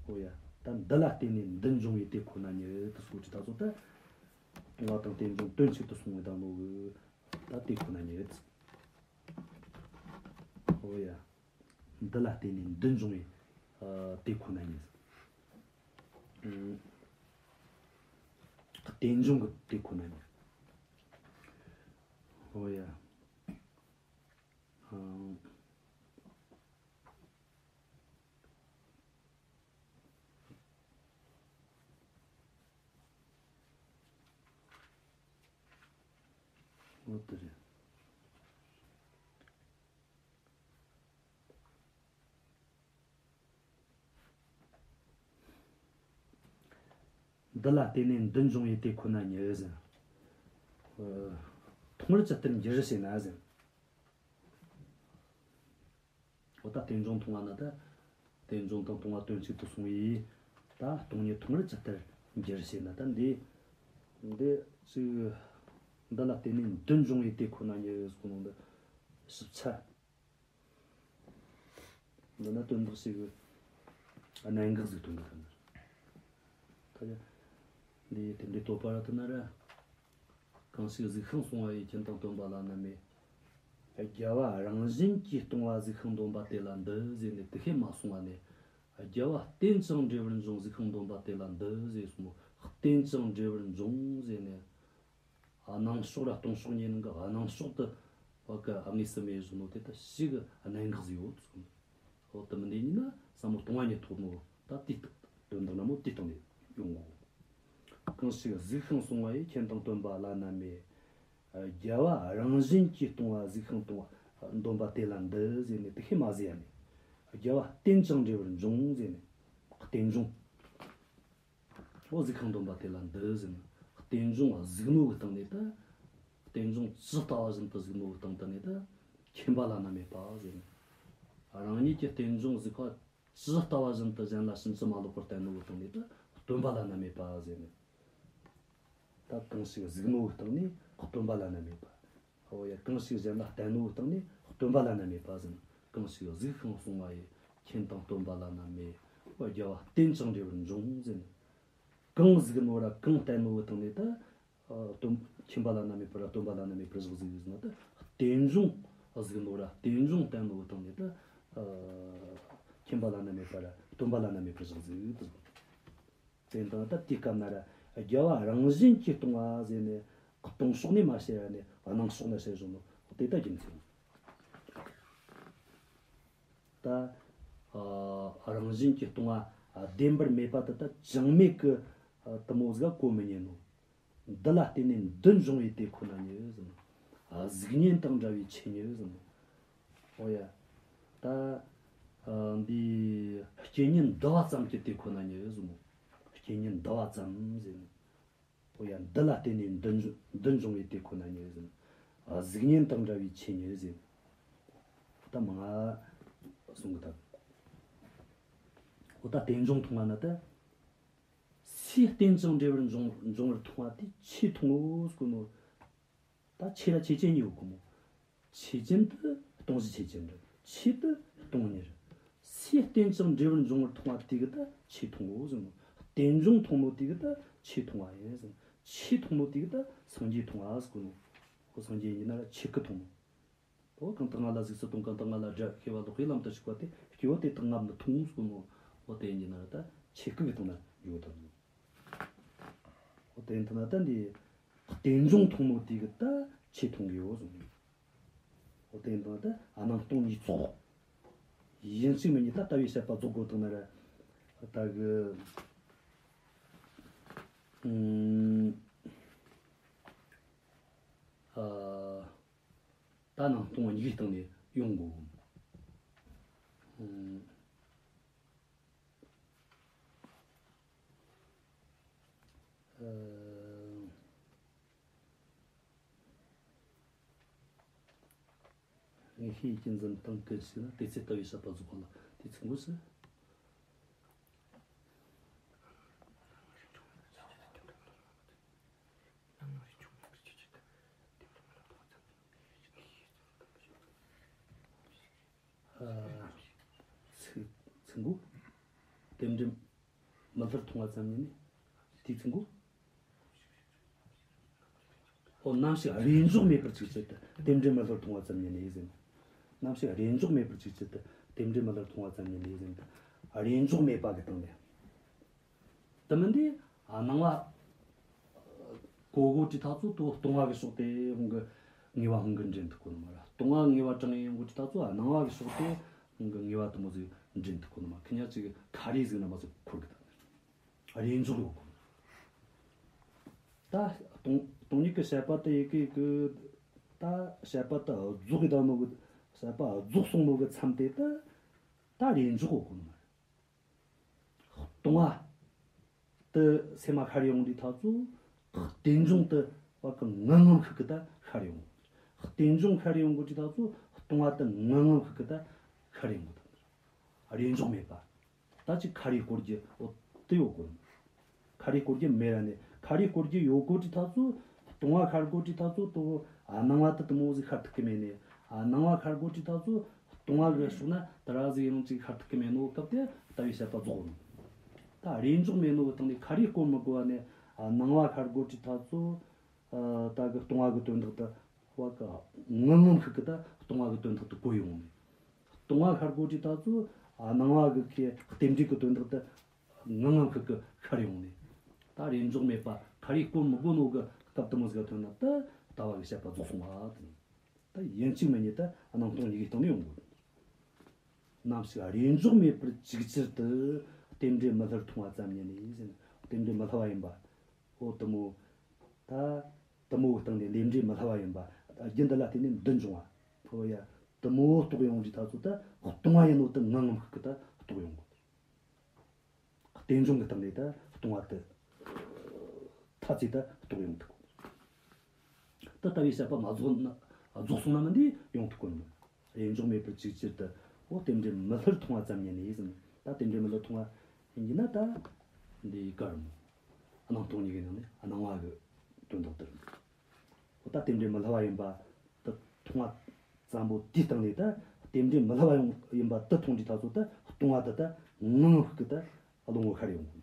འོ་ཡ། ད་འདི་ལ་བརྟེན་ནས་འདི་འབྱུང་བས་དེ་ཁོ་ན་ཉིད་དུ་སོགས་ཀྱི་ད་ཚོ་ད། མཐོང་བ་དང་རྟེན་འབྱུང་དོན་གཅིག་ཏུ་སོང་བའི་དང་ལོ་གི་ད་དེ་ཁོ་ན་ཉིད། འོ་ཡ། འདི་ལ་བརྟེན་ནས་འདི་འབྱུང་བས་ཨ་དེ་ཁོ་ན་ཉིད། ཨ་རྟེན་འབྱུང་གི་དེ་ཁོ་ན་ཉིད། འོ་ཡ། ཨ། འོ་དེ་རེད། འདི་ལ་བརྟེན་ནས་འདི་འབྱུང་བས་དེ་ཁོ་ན་ཉིད་ཟེར། ཨ་མཐོང་བར་ཇི་ལྟར་འགྱུར་ཞེ་ན་ཟེར། འོ་ད་རྟེན་འབྱུང་མཐོང་བ་ན་ད། རྟེན་འབྱུང་དང་སྟོང་པ་དོན་གཅིག་ཏུ་སོང་བས། ད་སྟོང་ཉིད་མཐོང་བར་ཇི་ལྟར་འགྱུར་ཞེ་ན། ད་འདི། འདི་ཅིག་འདི་ལ་བརྟེན་ནས་འདི་འབྱུང་བས་དེ་ཁོ་ན་ཉིད་ཟེར་གོ་ནོ་འདི་ཞིབ་ཆ། འདི་ན་དོན་དག་ཞིག་གི་གནད་འགག་ཟིག་ཐོན་གི་ཐོན་ནི། ད་ཡ། འདི་དེ་འདྲའི་བསྟོད་པ་ར་དུ་ན་ར། གང་ཞིག་གཟིགས་ཤིང་གསུང་བ་ཡི། མཁྱེན་དང་སྟོན་པ་བླ་ན་མེད། རྒྱལ་བ་རང་བཞིན་གྱིས་སྟོང་པ་གཟིགས་ཤིང་འདོམས་པ་དེ་ལ་འདུད་ཟེར་ནས་དེ་ཤེས་མ་སོང་བ་ནས། རྒྱལ་བ་རྟེན་ཅིང་འབྲེལ་བར་འབྱུང་གཟིགས་ཤིང་འདོམས་པ་དེ་ལ་འདུད་ཟེར་གསུངས་མོ། རྟེན་ཅིང་འབྲེལ་བར་འབྱུང་ཟེར་ནས། ཨ་སྣང་ཕྱོགས་ར་སྟོང་ཕྱོགས་གཉིས་ནང་གི་ཨ་སྣང་ཕྱོགས་དུ་བ་གི་ཨ་དངོས་སུ་མེད་བཟོ་ནོ་དེ་ད་ཞིག་གནད་འགག་ཟིག་ཡོད་ཚུལ། འོ་དེ་མིན་དེ་ཉིད་ན་བསམ་བློ་གཏོང་བ་ཉིད་ཐོག་མོ་ད་དེ་དག་དོན་དག་ན་མོ་དེ་སྟེང་ནས་ཡོང་ངོ་། གང་ཞིག་གཟིགས་ཤིང་གསུང་བ་ཡི། མཁྱེན་དང་སྟོན་པ་བླ་ན་མེད། རྒྱལ་བ་རང་བཞིན་གྱིས་སྟོང་པ་གཟིགས་ཤིང་སྟོང་པ་འདོམས་པ་དེ་ལ་འདུད་ཟེར་ནས་དེ་ཤེས་མ་ཟེར་ཡ་ནས། རྒྱལ་བ་རྟེན་ཅིང་འབྲེལ་བར་འབྱུང་ཟེར་ནས་རྟེན་འབྱུང་། འོ་གཟིགས་ཤིང་འདོམས་པ་དེ་ལ་འདུད་ཟེར་ནས། རྟེན་འབྱུང་གཟིགས་ནོ་གི་སྟེང་ནས་ད། རྟེན་འབྱུང་ཇི་ལྟ་བ་བཞིན་དུ་གཟིགས་ནོ་གི་སྟེང་དུ་ནས་ད། མཁྱེན་པ་བླ་ན་མེད་པ་ཟེར་ནས། རང་ཉིད་ཀྱི་རྟེན་འབྱུང་གཟིགས་པ་ཇི་ལྟ་བ་བཞིན་དུ་གཞན་ལ་ཕྱིན་ཅི་མ་ལོག་པར་བསྟན་ནོ་གི་སྟེང་ནས་ད། སྟོན་པ་བླ་ན་མེད་པ་ཟེར་ནས། ད་གང་ཞིག་གཟིགས་ནོ་གི་སྟེང་ནས་སྟོན་པ་བླ་ན་མེད་པ། འོ་ཡ། གང་ཞིག་གཞན་ལ་བསྟན་ནོ་གི་སྟེང་ནས་སྟོན་པ་བླ་ན་མེད་པ་ཟེར་ན། གང་ཞིག་གཟིགས་ཤིང་གསུང་བ་ཡི། མཁྱེན་དང་སྟོན་པ་བླ་ན་མེད། འོ་རྒྱལ་བ་རྟེན་ཅིང་འབྲེལ་བར་འབྱུང་ཟེར་ན། གང་གཟིགས་ནོ་ར་གང་བསྟན་ནོ་གི་སྟེང་ནས་ད། ཨ་སྟོན། མཁྱེན་པ་བླ་ན་མེད་པ་ར་སྟོན་པ་བླ་ན་མེད་པར་བཞག་ཟིག་ཟེར་ན་ད། རྟེན་འབྱུང་གཟིགས་ནོ་ར་རྟེན་འབྱུང་བསྟན་ནོ་གི་སྟེང་ནས་ད། ཨ་མཁྱེན་པ་བླ་ན་མེད་པ་ར་སྟོན་པ་བླ་ན་མེད་པར་བཞག་ཟིག་ཟེར། དེ་ལྟར་ད་དེའི་སྐབས་ན་ར་རྒྱལ་བ་རང་བཞིན་གྱིས་སྟོང་པ་ཟེར་ནས་སྟོང་ཕྱོགས་ནས་མ་བཤད་ཡ་ནས་སྣང་ཕྱོགས་ནས་བཤད་བཞག་ནོ་དེ་ད་རྒྱུ་མཚན། ད་ཨ་རང་བཞིན་གྱིས་སྟོང་པ་བདེན་པར་མེད་པ་དེ་ད་ཅང་མེད་ཀི་དེ་མོ་ཟིག་གོ་མི་ཉན་ནོ། འདི་ལ་བརྟེན་ནས་འདི་འབྱུང་བས་དེ་ཁོ་ན་ཉིད་ཟེར་ནོ། གཟུགས་བརྙན་དང་འདྲ་བའི་ཆོས་ཉིད་ཟེར་ནོ། འོ་ཡ། ད་ཨ་འདི་རྐྱེན་ངན་འདུ་བ་ཙམ་གྱིས་དེ་ཁོ་ན་ཉིད་ཟེར་ནོ། རྐྱེན་ངན་འདུ་བ་ཙམ་ཟེར་ནོ། འོ་ཡ། འདི་ལ་བརྟེན་ནས་འདི་འབྱུང་འདི་འབྱུང་བས་དེ་ཁོ་ན་ཉིད་ཟེར། གཟུགས་བརྙན་དང་འདྲ་བའི་ཆོས་ཉིད་ཟེར། ད་མང་ང་གསུང་གི་ད། འོ་ད་རྟེན་འབྱུང་མཐོང་བ་ན་ད། སུའི་རྟེན་ཅིང་འབྲེལ་བར་འབྱུང་འབྱུང་བར་མཐོང་བ་དེ་ཆོས་མཐོང་ངོ་ཟེར་གོ་ནོ། ད་ཆོས་ར་ཆོས་ཅན་གཉིས་ཡོད་གོ་མོ། ཆོས་ཅན་དེ་སྟོང་གཞི་ཆོས་ཅན་རེད། ཆོས་དེ་སྟོང་ཉིད་རེད། སུའི་རྟེན་ཅིང་འབྲེལ་བར་འབྱུང་བར་མཐོང་བ་དེ་གི་ད་ཆོས་མཐོང་ངོ་ཟེར་ནོ། རྟེན་འབྱུང་མཐོང་ནོ་དེ་གི་ད་ཆོས་མཐོང་བ་ཡིན་ཟེར་ནོ། ཆོས་མཐོང་ནོ་དེ་གི་ད་སངས་རྒྱས་མཐོང་བ་ཟེར་གོ་ནོ། ཁོ་སངས་རྒྱས་ཡིན་ན་ར་ཆོས་སྐུ་མཐོང་ནོ། འོ་གང་དག་ང་ལ་གཟིགས་སུ་མཐོང་། གང་དག་ང་ལ་སྒྲ་ཤེས་པ་ལོག་པའི་ལམ་དུ་ཞུགས་པ་དེ་སྐྱེ་བོ་དེ་དག་ང་མི་མཐོང་ཟེར་གོ་ནོ། འོ་དེ་ཡིན་ན་ར་ད་ཆོས་སྐུ་གི་སྟེང་ན་ཡོད་དང་། འོ་དེ་ཡིན་ན་ད་འདི་རྟེན་འབྱུང་མཐོང་ནོ་དེ་གི་ད་ཆོས་མཐོང་གི་ཡོད་ཟེར་ནོ། འོ་དེ་ཡིན་ན་ད་སྣང་སྟོང་གཉིས་ཚོགས། ཡིན་གཅིག་མིན་གཉིས་ད་ལྟ་བའི་བཤད་པ་རྫོགས་དགོས་དང་ན་ར། ད་གི་ཨུམ། ད་སྣང་སྟོང་གཉིས་ཀའི་སྟེང་ནས་ཡོང་དགོས། ཨུམ། ཨ། དངོས་ཤེས་རྒྱུད་འཛིན་སྟེང་ཀུན་ཞིག་ན། དེ་ཚེ་ལྟ་བའི་བཤད་པ་རྫོགས་པ་ལ། དེ་ཚེ་འགོད་ཟེར། ཚིག་ཚིག་འགོ། རྟེན་འབྲེལ་མི་སླུར་མཐོང་བ་ཙམ་ཉིད་ནས། དེའི་ཚིག་འགོ། ཨོ། ནམ་ཞིག་རེས་འཇོག་མེད་པར་གཅིག་གྱུར་དུ། རྟེན་འབྲེལ་མི་སླུར་མཐོང་བ་ཙམ་ཉིད་ནས་ཟེར། ནམ་ཞིག་རེས་འཇོག་མེད་པར་གཅིག་གྱུར་དུ། རྟེན་འབྲེལ་མི་སླུར་མཐོང་བ་ཙམ་ཉིད་ནས་ཟེར། རེས་འཇོག་མེད་པ་གི་སྟེང་ནས། དེ་མིན་དེ་སྣང་བ་གོ་གོ་དུས་ཐག་ཚོ་དོ་སྟོང་བ་གི་ཕྱོགས་དེ་ཧོང་གི་ངེས་པ་ཧོང་གི་འདྲེན་ཐུབ་གོ་ནི་མ་རེད། སྟོང་བ་ངེས་པ་དྲངས་ཡོང་གོ་དུས་ཐག་ཚོ་སྣང་བ་གི་ཕྱོགས་དེ་ཧོང་གི་ངེས་པ་དེ་མོ་ཟིག་འདྲེན་ཐུབ་གོ་ནི་མ། ཁི་ཉག་ཅིག་ཁ་རེ་ཟིག་ན་མ་ཟིག་འཁོར་གི་ད་རེས་འཇོག་ཡོད་གོ་ནི། ད་སྟོང་སྟོང་ཉིད་ཀྱི་བཤད་པ་དེ་ཡི་གེ་གི་ད་བཤད་པ་དེ་རྫོགས་གི་ད་ནོ་གི་བཤད་པ་རྫོགས་སོང་ནོ་གི་མཚམས་དེ་ད་ད་རེས་འཇོག་ཡོད་གོ་ནི་མ་རེད། སྟོང་བ་དེ་སེམས་མ་ཤར་ཡོང་དུས་ཐག་ཚོ་རྟེན་འབྱུང་དེ་བ་གི་ངང་ངམ་ཤིག་གི་ད་ཤར་ཡོང་། རྟེན་འབྱུང་ཤར་ཡོང་གི་དུས་ཐག་ཚོ་སྟོང་བ་དེ་ངང་ངམ་ཤིག་གི་ད་ཤར་ཡོང་གི་ད། རེས་འཇོག་མེད་པ། ད་ཅིག་ཁ་རེ་སྐོར་གྱི་འོ་དེ་ཡོད་གོ། ཁ་རེ་སྐོར་གྱི་མེད་ར་ནས། ཁ་རེ་སྐོར་གྱི་ཡོད་གོ་དུས་ཐག་ཚོ་སྟོང་བ་ཤར་གོ་དུས་ཐག་ཚོ་དོ་སྣང་བ་དེ་དེ་མོ་ཟིག་ཤར་ཐུབ་གི་མེད་ནས། སྣང་བ་ཤར་གོ་དུས་ཐག་ཚོ་སྟོང་བ་གི་ཕྱོགས་ན་དེ་ར་ཟིག་ཡང་ཅིག་ཤར་ཐུབ་གི་མེད་ནོ། སྐབས་དེ་ལྟ་བའི་བཤད་པ་རྫོགས་ནོ། ད་རེས་འཇོག་མེད་ནོ་གི་སྟེང་ནས་ཁ་རེ་སྐོར་མི་དགོས་པ་ནས། སྣང་བ་ཤར་གོ་དུས་ཐག་ཚོ་ད་གི་སྟོང་བ་གི་དོན་དག་དེ་བ་གི་ངང་ངམ་ཤིག་གི་ད་སྟོང་བ་གི་དོན་དག་དེ་གོ་ཡོང་ནས། སྟོང་བ་ཤར་གོ་དུས་ཐག་ཚོ་སྣང་བ་གི་ཁའི་རྟེན་འབྲེལ་གི་དོན་དག་དེ་ངང་ངམ་ཤིག་གི་ཤར་ཡོང་ནས། ད་རེས་འཇོག་མེད་པ་ཁ་རེ་སྐོར་མི་དགོས་ནོ་གི་སྐབས་དེ་མོ་ཟིག་ག་ཐོན་ན་ད་ལྟ་བ་གི་བཤད་པ་རྫོགས་སོང་བ་དེ། ད་ཡིན་གཅིག་མིན་གཉིས་ད་སྣང་སྟོང་གཉིས་ཀའི་སྟེང་ནས་ཡོང་དགོས། ནམ་ཞིག་རེས་འཇོག་མེད་པར་གཅིག་གྱུར་དུ། རྟེན་འབྲེལ་མི་སླུར་མཐོང་བ་ཙམ་ཉིད་ནས་ཟེར། རྟེན་འབྲེལ་མི་སླུ་བ་ཡིན་པ། འོ་དེ་མོ། ད་དེ་མོ་གི་སྟེང་ནས་ལས་འབྲས་མི་སླུ་བ་ཡིན་པ། རྒྱུ་འདི་ལ་བརྟེན་ནས་འདི་འབྱུང་བ། འོ་ཡ། དེ་མོ་རྟོགས་ཡོང་དུས་ཐག་ཚོ་ད་སྟོང་བ་ཡིན་ནོ་དེ་ངང་ངམ་ཤིག་གི་ད་རྟོགས་ཡོང་གོ། རྟེན་འབྱུང་གི་སྟེང་ནས་ད་སྟོང་བ་དེ་ཐ་ཚིག་ད་རྟོགས་ཡོང་ཐུབ་གོ། ད་ལྟ་བའི་བཤད་པ་མ་རྫོགས་ན། རྫོགས་སོང་ན་མིན་དེ་ཡོང་ཐུབ་གོ་ནི། རེས་འཇོག་མེད་པར་གཅིག་གྱུར་དུ། འོ་རྟེན་འབྲེལ་མི་སླུར་མཐོང་བ་ཙམ་ཉིད་ནས་ཟེར། ད་རྟེན་འབྲེལ་མི་སླུར་མཐོང་བ་ཡིན་ན་ད་འདི་གར་མོ། སྣང་སྟོང་གཉིས་ཀྱི་ནང་ནས་སྣང་བ་གི་དོན་དག་དེ་རེད། འོ་ད་རྟེན་འབྲེལ་མི་སླུ་བ་ཡིན་པ་དེ་མཐོང་བ་ཙམ་པོ་དེའི་སྟེང་ནས་ད་རྟེན་འབྲེལ་མི་སླུ་བ་ཡང་ཡིན་པ་དེ་མཐོང་དུས་ཐག་ཚོ་ད་སྟོང་བ་དེ་ད་ངང་ངམ་ཤིག་གི་ད་བློ་ངོར་ཤར་ཡོང་གོ།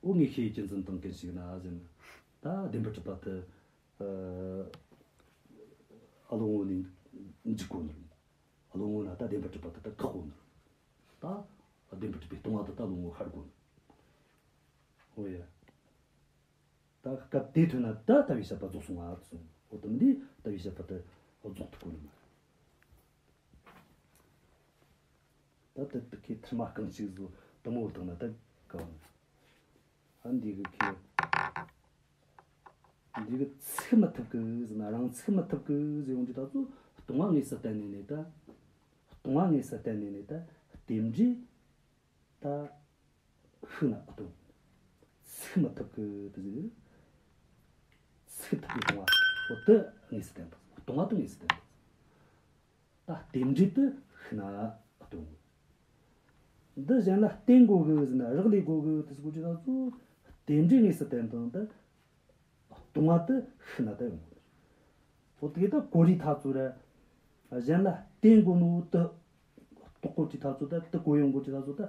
འོ་དངོས་ཤེས་རྒྱུད་འཛིན་སྟེང་ཀུན་ཞིག་ན་ཟེར་ན། ད་བདེན་པར་གྲུབ་པ་དེ་ཨ་བློ་ངོ་ནས་འཇིག་གོ་ནི། བློ་ངོ་ན་ད་བདེན་པར་གྲུབ་པ་དེ་ད་ཁག་གོ་ནི། ད་བདེན་པར་གྲུབ་པའི་སྟོང་བ་དེ་ད་བློ་ངོ་ཤར་གོ་ནི། འོ་ཡ། ད་སྐབས་དེ་ཐོན་ན་ད་ལྟ་བའི་བཤད་པ་རྫོགས་སོང་ང་གསུངས། འོ་དེ་མིན་དེ་ལྟ་བའི་བཤད་པ་དེ་རྫོགས་ཐུབ་གོ་ནི་མ་རེད། ད་ལྟ་དེ་ཁའི་ཐུར་མ་རྐང་གཅིག་བཟོ་དེ་མོ་བཏང་ན་ད་གང་། ཨ་འདི་གི་ཁའི་འདི་གི་ཚིག་མི་ཐུབ་གི་ཟེར་ན། རང་ཚིག་མི་ཐུབ་གི་ཟེར་ཡོང་དུས་ད་ཚོ་སྟོང་བ་དངོས་སུ་བསྟན་ནས་ནས་ད། སྟོང་བ་དངོས་སུ་བསྟན་ནས་ནས་ད། རྟེན་འབྲེལ་ད་ཤུགས་ན་སྟོང་། ཚིག་མི་ཐུབ་གི་དེ་ཟེར། ཚིག་ཐུབ་གི་སྟོང་བ་འོ་དེ་དངོས་སུ་བསྟན་ཐུབ། སྟོང་བ་དེ་དངོས་སུ་བསྟན་ཐུབ། ད་རྟེན་འབྲེལ་དེ་ཤུགས་ན་སྟོང་། འདི་གཞན་ལ་བརྟེན་དགོས་གི་ཟེར་ན། རག་ལས་དགོས་གི་དེ་ཟེར་གོ་དུས་ད་ཚོ་རྟེན་འབྲེལ་དངོས་སུ་བསྟན་དང་ད། སྟོང་བ་དེ་ཤུགས་ན་ད་ཡོང་གི། འོ་དེ་ད་གོ་རིས་ཐག་ཚོད་ར། གཞན་ལ་བརྟེན་དགོས་ནོ་དེ་རྟོགས་གོ་དུས་ཐག་ཚོད་ད། དེ་གོ་ཡོང་གོ་དུས་ཐག་ཚོད་ད་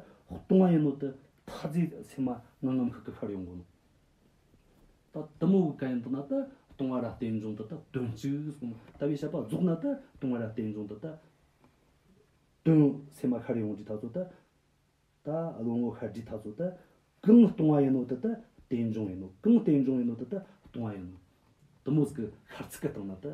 སྟོང་བ་ཡིན་ནོ་དེ་ཐ་ཚིག་སེམས་མ་ངང་ངམ་ཤིག་གི་ཤར་ཡོང་གོ་ནོ། ད་དེ་མོ་གི་གན་ཡིན་དུ་ན་ད་སྟོང་བ་ར་རྟེན་འབྱུང་དེ་ད་དོན་གཅིག་གསུངས། ལྟ་བའི་བཤད་པ་རྫོགས་ན་ད་སྟོང་བ་ར་རྟེན་འབྱུང་དེ་ད་དོན་སེམས་མ་ཤར་ཡོང་དུས་ཐག་ཚོད་ད། ད་བློ་ངོ་ཤར་དུས་ཐག་ཚོད་ད། གང་སྟོང་བ་ཡིན་ནོ་དེ་ད་རྟེན་འབྱུང་ཡིན་ནོ། གང་རྟེན་འབྱུང་ཡིན་ནོ་དེ་ད་སྟོང་བ་ཡིན་ནོ། དེ་མོ་ཟིག་གི་ཤར་ཚུལ་གི་སྟེང་ན་ད། ལྟ་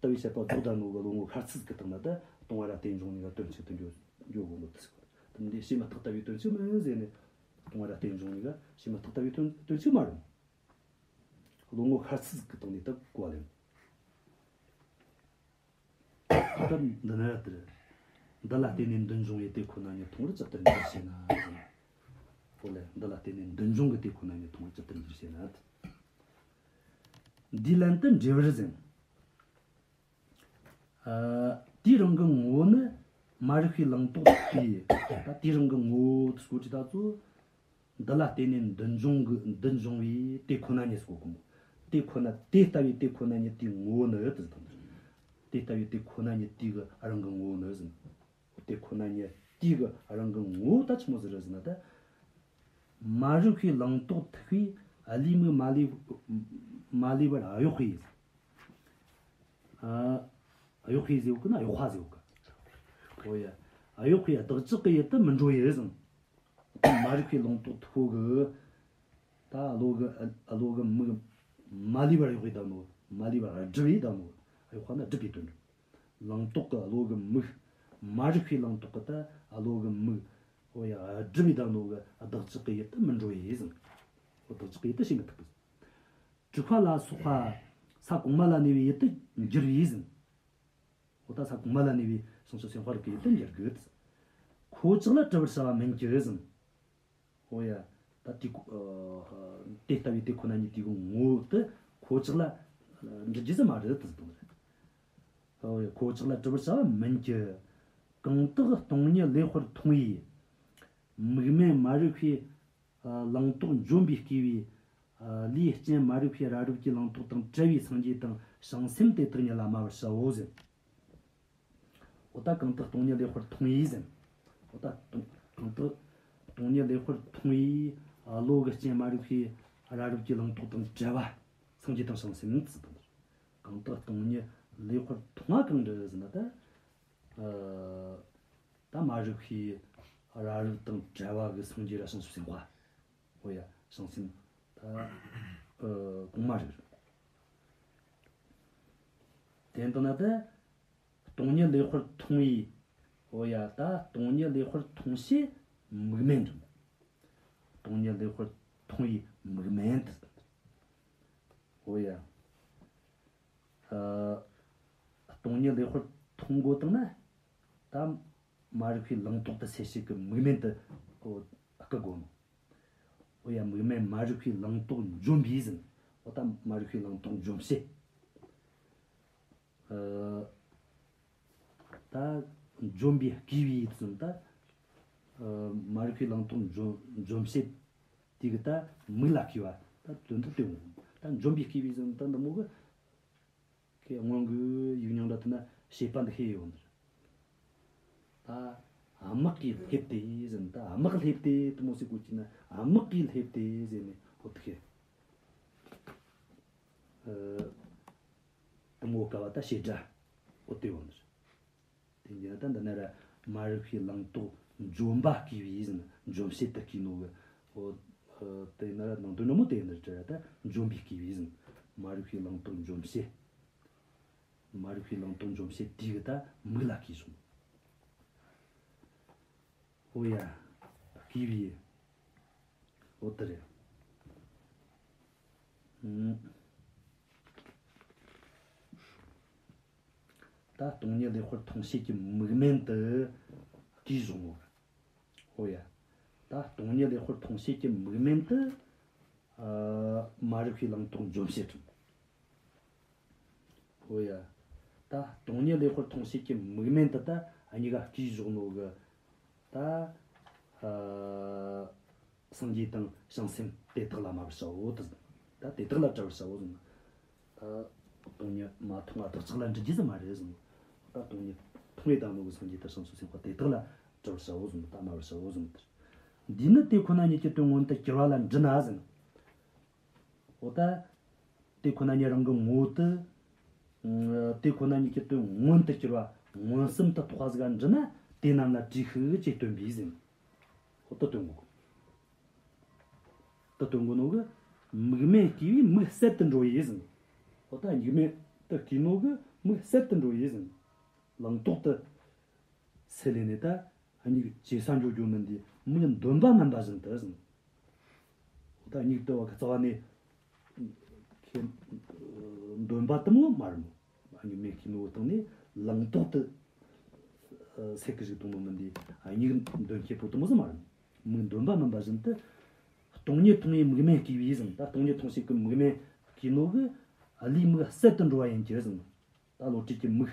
བའི་བཤད་པ་རྫོགས་ད་ནོ་གི་བློ་ངོ་ཤར་ཚུལ་གི་སྟེང་ན་ད། སྟོང་བ་ར་རྟེན་འབྱུང་གཉིས་ཀ་དོན་གཅིག་ཏུ་འགྱོ་འགྱོ་དགོས་ནོ་དེ་ཟིག། དེ་འདི་བྱས་མ་ཐག་ལྟ་བའི་དོན་གཅིག་མིན་ཟེར་ནས། སྟོང་བ་ར་རྟེན་འབྱུང་གཉིས་ཀ་བྱས་མ་ཐག་ལྟ་བའི་དོན་དོན་གཅིག་མ་རེད། བློ་ངོ་ཤར་ཚུལ་གི་སྟེང་ནས་ད་གོ་བ་ལེན། ད་འདི་ནི་རེད་དེ། འདི་ལ་བརྟེན་ནས་འདི་འབྱུང་བའི་དེ་ཁོ་ན་ཉིད་མཐོང་བར་ཇི་ལྟར་འགྱུར་ཞེ་ན། ཨོ་ལེ། འདི་ལ་བརྟེན་ནས་འདི་འབྱུང་གི་དེ་ཁོ་ན་ཉིད་མཐོང་བར་ཇི་ལྟར་འགྱུར་ཞེ་ན། འདིའི་ལན་དུ་འགྲེལ་པར་ཟེར། ཨ། དེའི་རང་གི་ངོ་བོ་ནི་མ་རིག་པའི་ལིང་ཏོག་དེ། ད་དེའི་རང་གི་ངོ་བོ་དེ་སྐོར་གྱི་ད་ཚོ། འདི་ལ་བརྟེན་ནས་འདི་འབྱུང་གི་འདི་འབྱུང་བའི་དེ་ཁོ་ན་ཉིད་སྐོར་གོ་མོ། དེ་ཁོ་ན་དེ་ལྟ་བུའི་དེ་ཁོ་ན་ཉིད་དེའི་ངོ་བོ་ནི་དེ་དང་། དེ་ལྟ་བུའི་དེ་ཁོ་ན་ཉིད་དེ་གི་རང་གི་ངོ་བོ་ནི་ཟེར། དེ་ཁོ་ན་ཉིད་དེ་གི་རང་གི་ངོ་བོ་ད་ཆི་མོ་ཟིག་རེད་ཟེར་ན་ད། མ་རིག་པའི་ལིང་ཏོག་ཐིགས་པས་ཨ་ལུའི་མིག་མ་ལུས་མ་ལུས་པར་གཡོགས་པས། ཨ། གཡོགས་པས་ཟེར་གི་ན་གཡོགས་པ་ཟེར་གི། ཨོ་ཡ། གཡོགས་པས་བདག་ཅག་གི་ཡུལ་དུ་མི་འགྲོ་ཡི་ཟེར། མ་རིག་པའི་ལིང་ཏོག་ཐིགས་པོ་གི། ད་ཨ་ལོ་གི་ཨ་ལོ་གི་མིག་མ་ལུས་པར་གཡོགས་པས་བསྡད་ནོ། མ་ལུས་པར་སྒྲིབ་པས་བསྡད་ནོ། གཡོགས་པ་ན་སྒྲིབ་པའི་དོན། ལིང་ཏོག་གི་ཨ་ལོ་གི་མིག་མ་རིག་པའི་ལིང་ཏོག་གི་ད་ཨ་ལོ་གི་མིག་ཨོ་ཡ། སྒྲིབ་པས་བསྡད་ནོ་གི་བདག་ཅག་གི་ཡུལ་དུ་མི་འགྲོ་ཡི་ཟེར། ཨོ་བདག་ཅག་གི་ཡུལ་དུ་ཕྱིན་མི་ཐུབ་གི། དྲུག་པ་ལ་སོགས་པ་ས་གོང་མ་ལ་གནས་པའི་ཡུལ་དུ་འགྱུར་བས་ཟེར། ཨོ་ད་ས་གོང་མ་ལ་གནས་པའི་བྱང་ཆུབ་སེམས་དཔའ་རིགས་ཀྱི་ཡུལ་དུ་འགྱུར་དགོས། ཁོ་ཅག་ལ་གྲུབ་པར་བྱ་བ་མིན་གྱི་ཟེར། ཨོ་ཡ། ད་དེ་ཁོ་ཨ་དེ་ལྟ་བུའི་དེ་ཁོ་ན་ཉིད་དེ་གི་ངོ་བོ་དེ་ཁོ་ཅག་ལ་འགྲུབ་རྒྱུ་ཟིག་མ་རེད་དེ་ཟེར་དང་རེད། ཨོ་ཡ། ཁོ་ཅག་ལ་གྲུབ་པར་བྱ་བ་མིན་གྱི། གང་དག་སྟོང་ཉིད་ལེགས་པར་མཐོང་བའི། མིག་སྨན་མ་རིག་པའི་ལིང་ཏོག་འཇོམས་པའི་སྐུལ་བའི། ལུས་ཅན་མ་རིག་པའི་རབ་རིབ་ཀྱི་ལིང་ཏོག་དང་བྲལ་བའི་སངས་རྒྱས་དང་བྱང་སེམས་དེ་དག་ཉིད་ལ་སྨྲ་བར་བྱའོ་ཟེར། ཨོ་ད་གང་དག་སྟོང་ཉིད་ལེགས་པར་མཐོང་བའི་ཟེར། ཨོ་ད་སྟོང་གང་དག་སྟོང་ཉིད་ལེགས་པར་མཐོང་བའི་བློ་གི་རྐྱེན་མ་རིག་པའི་རབ་རིབ་ཀྱི་ལིང་ཏོག་དང་བྲལ་བ་སངས་རྒྱས་དང་བྱང་སེམས་ཟེར་དང་། གང་དག་སྟོང་ཉིད་ལེགས་པར་མཐོང་བ་གང་རེད་ཟེར་ན་ད། ཨ་ད་མ་རིག་པའི་རབ་རིབ་དང་བྲལ་བ་གི་སངས་རྒྱས་ར་བྱང་ཆུབ་སེམས་དཔའ། ཨོ་ཡ། བྱང་སེམས་ད་ཨ་གོང་མ་རེད། དེ་ལྟ་ན་ད། སྟོང་ཉིད་ལེགས་པར་མཐོང་བའི། འོ་ཡ། ད་སྟོང་ཉིད་ལེགས་པར་མཐོང་བྱེད་མིག་སྨན་དང་། སྟོང་ཉིད་ལེགས་པར་མཐོང་བའི་མིག་སྨན་དང་། འོ་ཡ། ཨ། སྟོང་ཉིད་ལེགས་པར་མཐོང་དགོས་བཏང་ན། ད་མ་རིག་པའི་ལིང་ཏོག་དེ་སེལ་བྱེད་ཀྱི་མིག་སྨན་དེ་འོ་བསྐུ་དགོས་ནོ། འོ་ཡ། མིག་སྨན་མ་རིག་པའི་ལིང་ཏོག་འཇོམས་པའི་ཟེར། འོ་ད་མ་རིག་པའི་ལིང་ཏོག་འཇོམས་བྱེད། ཨ། ད་འཇོམས་པའི་སྐུལ་བའི་ཟེར་ད། ཨ། མ་རིག་པའི་ལིང་ཏོག་འཇོམས་འཇོམས་བྱེད། དེ་གི་ད་མིག་ལ་སྐུལ་བ་ད་དོན་དུ་སྟོན། ད་འཇོམས་པའི་སྐུལ་བའི་ཟེར་ད་འདི་མོ་གི། ཁོས་སྔོན་གྱི་ཡིག་རྙིང་འདྲ་དེ་ན་བྱེད་པ་འདི་ཤེས་ཡོང་ནི་རེད། ད་དམག་གིས་སླེབས་ཏེ་ཟེར་ནས། ད་དམག་གིས་སླེབས་ཏེ་དེ་མོ་ཟེར་དགོས་ཀྱི་ན། དམག་གིས་སླེབས་ཏེ་ཟེར་ནས་འོ་དེ་ཤེས། ཨ། དེ་མོ་དཀའ་བ་ད་བྱེད་སྒྲ་འོ་དེ་ཡོང་ནི་རེད། དེ་འདྲ་ད་འདི་ན་ར་མ་རིག་པའི་ལིང་ཏོག་འཇོམས་པ་སྐུལ་བའི་ཟེར་ན། འཇོམས་བྱེད་དུ་སྐུལ་ནོ་གི། འོ། ཨ། དེ་ན་ར་ནང་དོན་ནི་མོ་དེ་ཡིན་ནི་རེད་ད། འཇོམས་པའི་སྐུལ་བའི་ཟེར་ན། མ་རིག་པའི་ལིང་ཏོག་འཇོམས་བྱེད། མ་རིག་པའི་ལིང་ཏོག་འཇོམས་བྱེད་དེ་གི་ད་མིག་ལ་སྐུལ་སོང་། འོ་ཡ། སྐུལ་བའི། འོ་དེ་རེད། ཨུམ། ད་སྟོང་ཉིད་ལེགས་པར་མཐོང་བྱེད་ཀྱི་མིག་སྨན་དེ་སྐུལ་བྱུང་ངོ་། འོ་ཡ། ད་སྟོང་ཉིད་ལེགས་པར་མཐོང་བྱེད་ཀྱི་མིག་སྨན་དེ། ཨ། མ་རིག་པའི་ལིང་ཏོག་འཇོམས་བྱེད་དང་། འོ་ཡ། ད་སྟོང་ཉིད་ལེགས་པར་མཐོང་བྱེད་ཀྱི་མིག་སྨན་དེ་ད་གཉིས་ཀ་སྐུལ་བཞག་ནོ་གི། ད། ཨ། སངས་རྒྱས་དང་བྱང་སེམས་དེ་དག་ལ་སྨྲ་བར་བྱའོ་དེ། ད་དེ་དག་ལ་སྤྲུལ་པར་བྱའོ་གསུངས། ད་སྟོང་ཉིད་མ་མཐོང་བ་བདག་ཅག་ལ་འདྲི་རྒྱུ་ཟིག་མ་རེད་གསུངས། ད་སྟོང་ཉིད་མཐོང་བའི་བདག་ནོ་གི་སངས་རྒྱས་དང་བྱང་ཆུབ་སེམས་དཔའ་དེ་དག་ལ་སྤྲུལ་པར་བྱའོ་གསུངས། ད་སྨྲ་བར་བྱའོ་གསུངས། འདིས་ནི་དེ་ཁོ་ན་ཉིད་ཀྱི་དོན་མངོན་དུ་གྱུར་པ་ལ་འདྲི་ན་ཟེར། འོ་ད། དེ་ཁོ་ན་ཉིད་རང་གི་ངོ་བོ་དེ། ཨ། དེ་ཁོ་ན་ཉིད་ཀྱི་དོན་མངོན་དུ་གྱུར་པ་མངོན་སུམ་དུ་རྟོགས་པ་ཟིག་ག་འདྲི་ན། དེ་རྣམས་ལ་དྲིས་ཤིག་ཅེས་སྟོན་པས་ཟེར། འོ་དེ་སྟོན་གོ། དེ་སྟོན་གོ་ནོ་གི། མིག་སྨན་བསྐུས་པས་མིག་གསལ་དུ་འགྲོ་ཡི་ཟེར། འོ་ད་མིག་སྨན་དེ་བསྐུས་ནོ་གི་མིག་གསལ་དུ་འགྲོ་ཡི་ཟེར། ལིང་ཏོག་དེ་སེལ་ལེ་ནས་ད། མིག་ཇེ་སྲ་འགྱོ་རྒྱུ་མིན་དེ། མིག་འདོན་པ་མིན་པ་བཞིན་དུ་ཟེར། འོ་ད་མིག་དེ་བ་གི་རྩ་བ་ནས་ཁྱེད་འདོན་པ་དེ་མོ་མ་རེད་མོ། མིག་སྨན་བསྐུས་ནོ་སྟེང་ནས་ ལང་ཏོག་ཏུ་ཨ་སད་ཀི་ཞིག་གཏོང་ནོ་མིན་དེ། ཨ་མིག་འདོན་ཁྱེད་པོ་དུ་མོ་ཟིག་མ་རེད། མིག་འདོན་པ་མིན་པ་བཞིན་དུ། སྟོང་ཉིད་མཐོང་བའི་མིག་མེད་སྐྱེས་པས་ཟིན། ད་སྟོང་ཉིད་མཐོང་བྱེད་ཀྱི་མིག་མེད་སྐྱེས་ནོ་གི་ཨ་ལུས་མིག་སད་དུ་འགྲོ་བ་ཡིན་གྱི་ཟིན། ད་བློ་གྲོས་ཀྱི་མིག་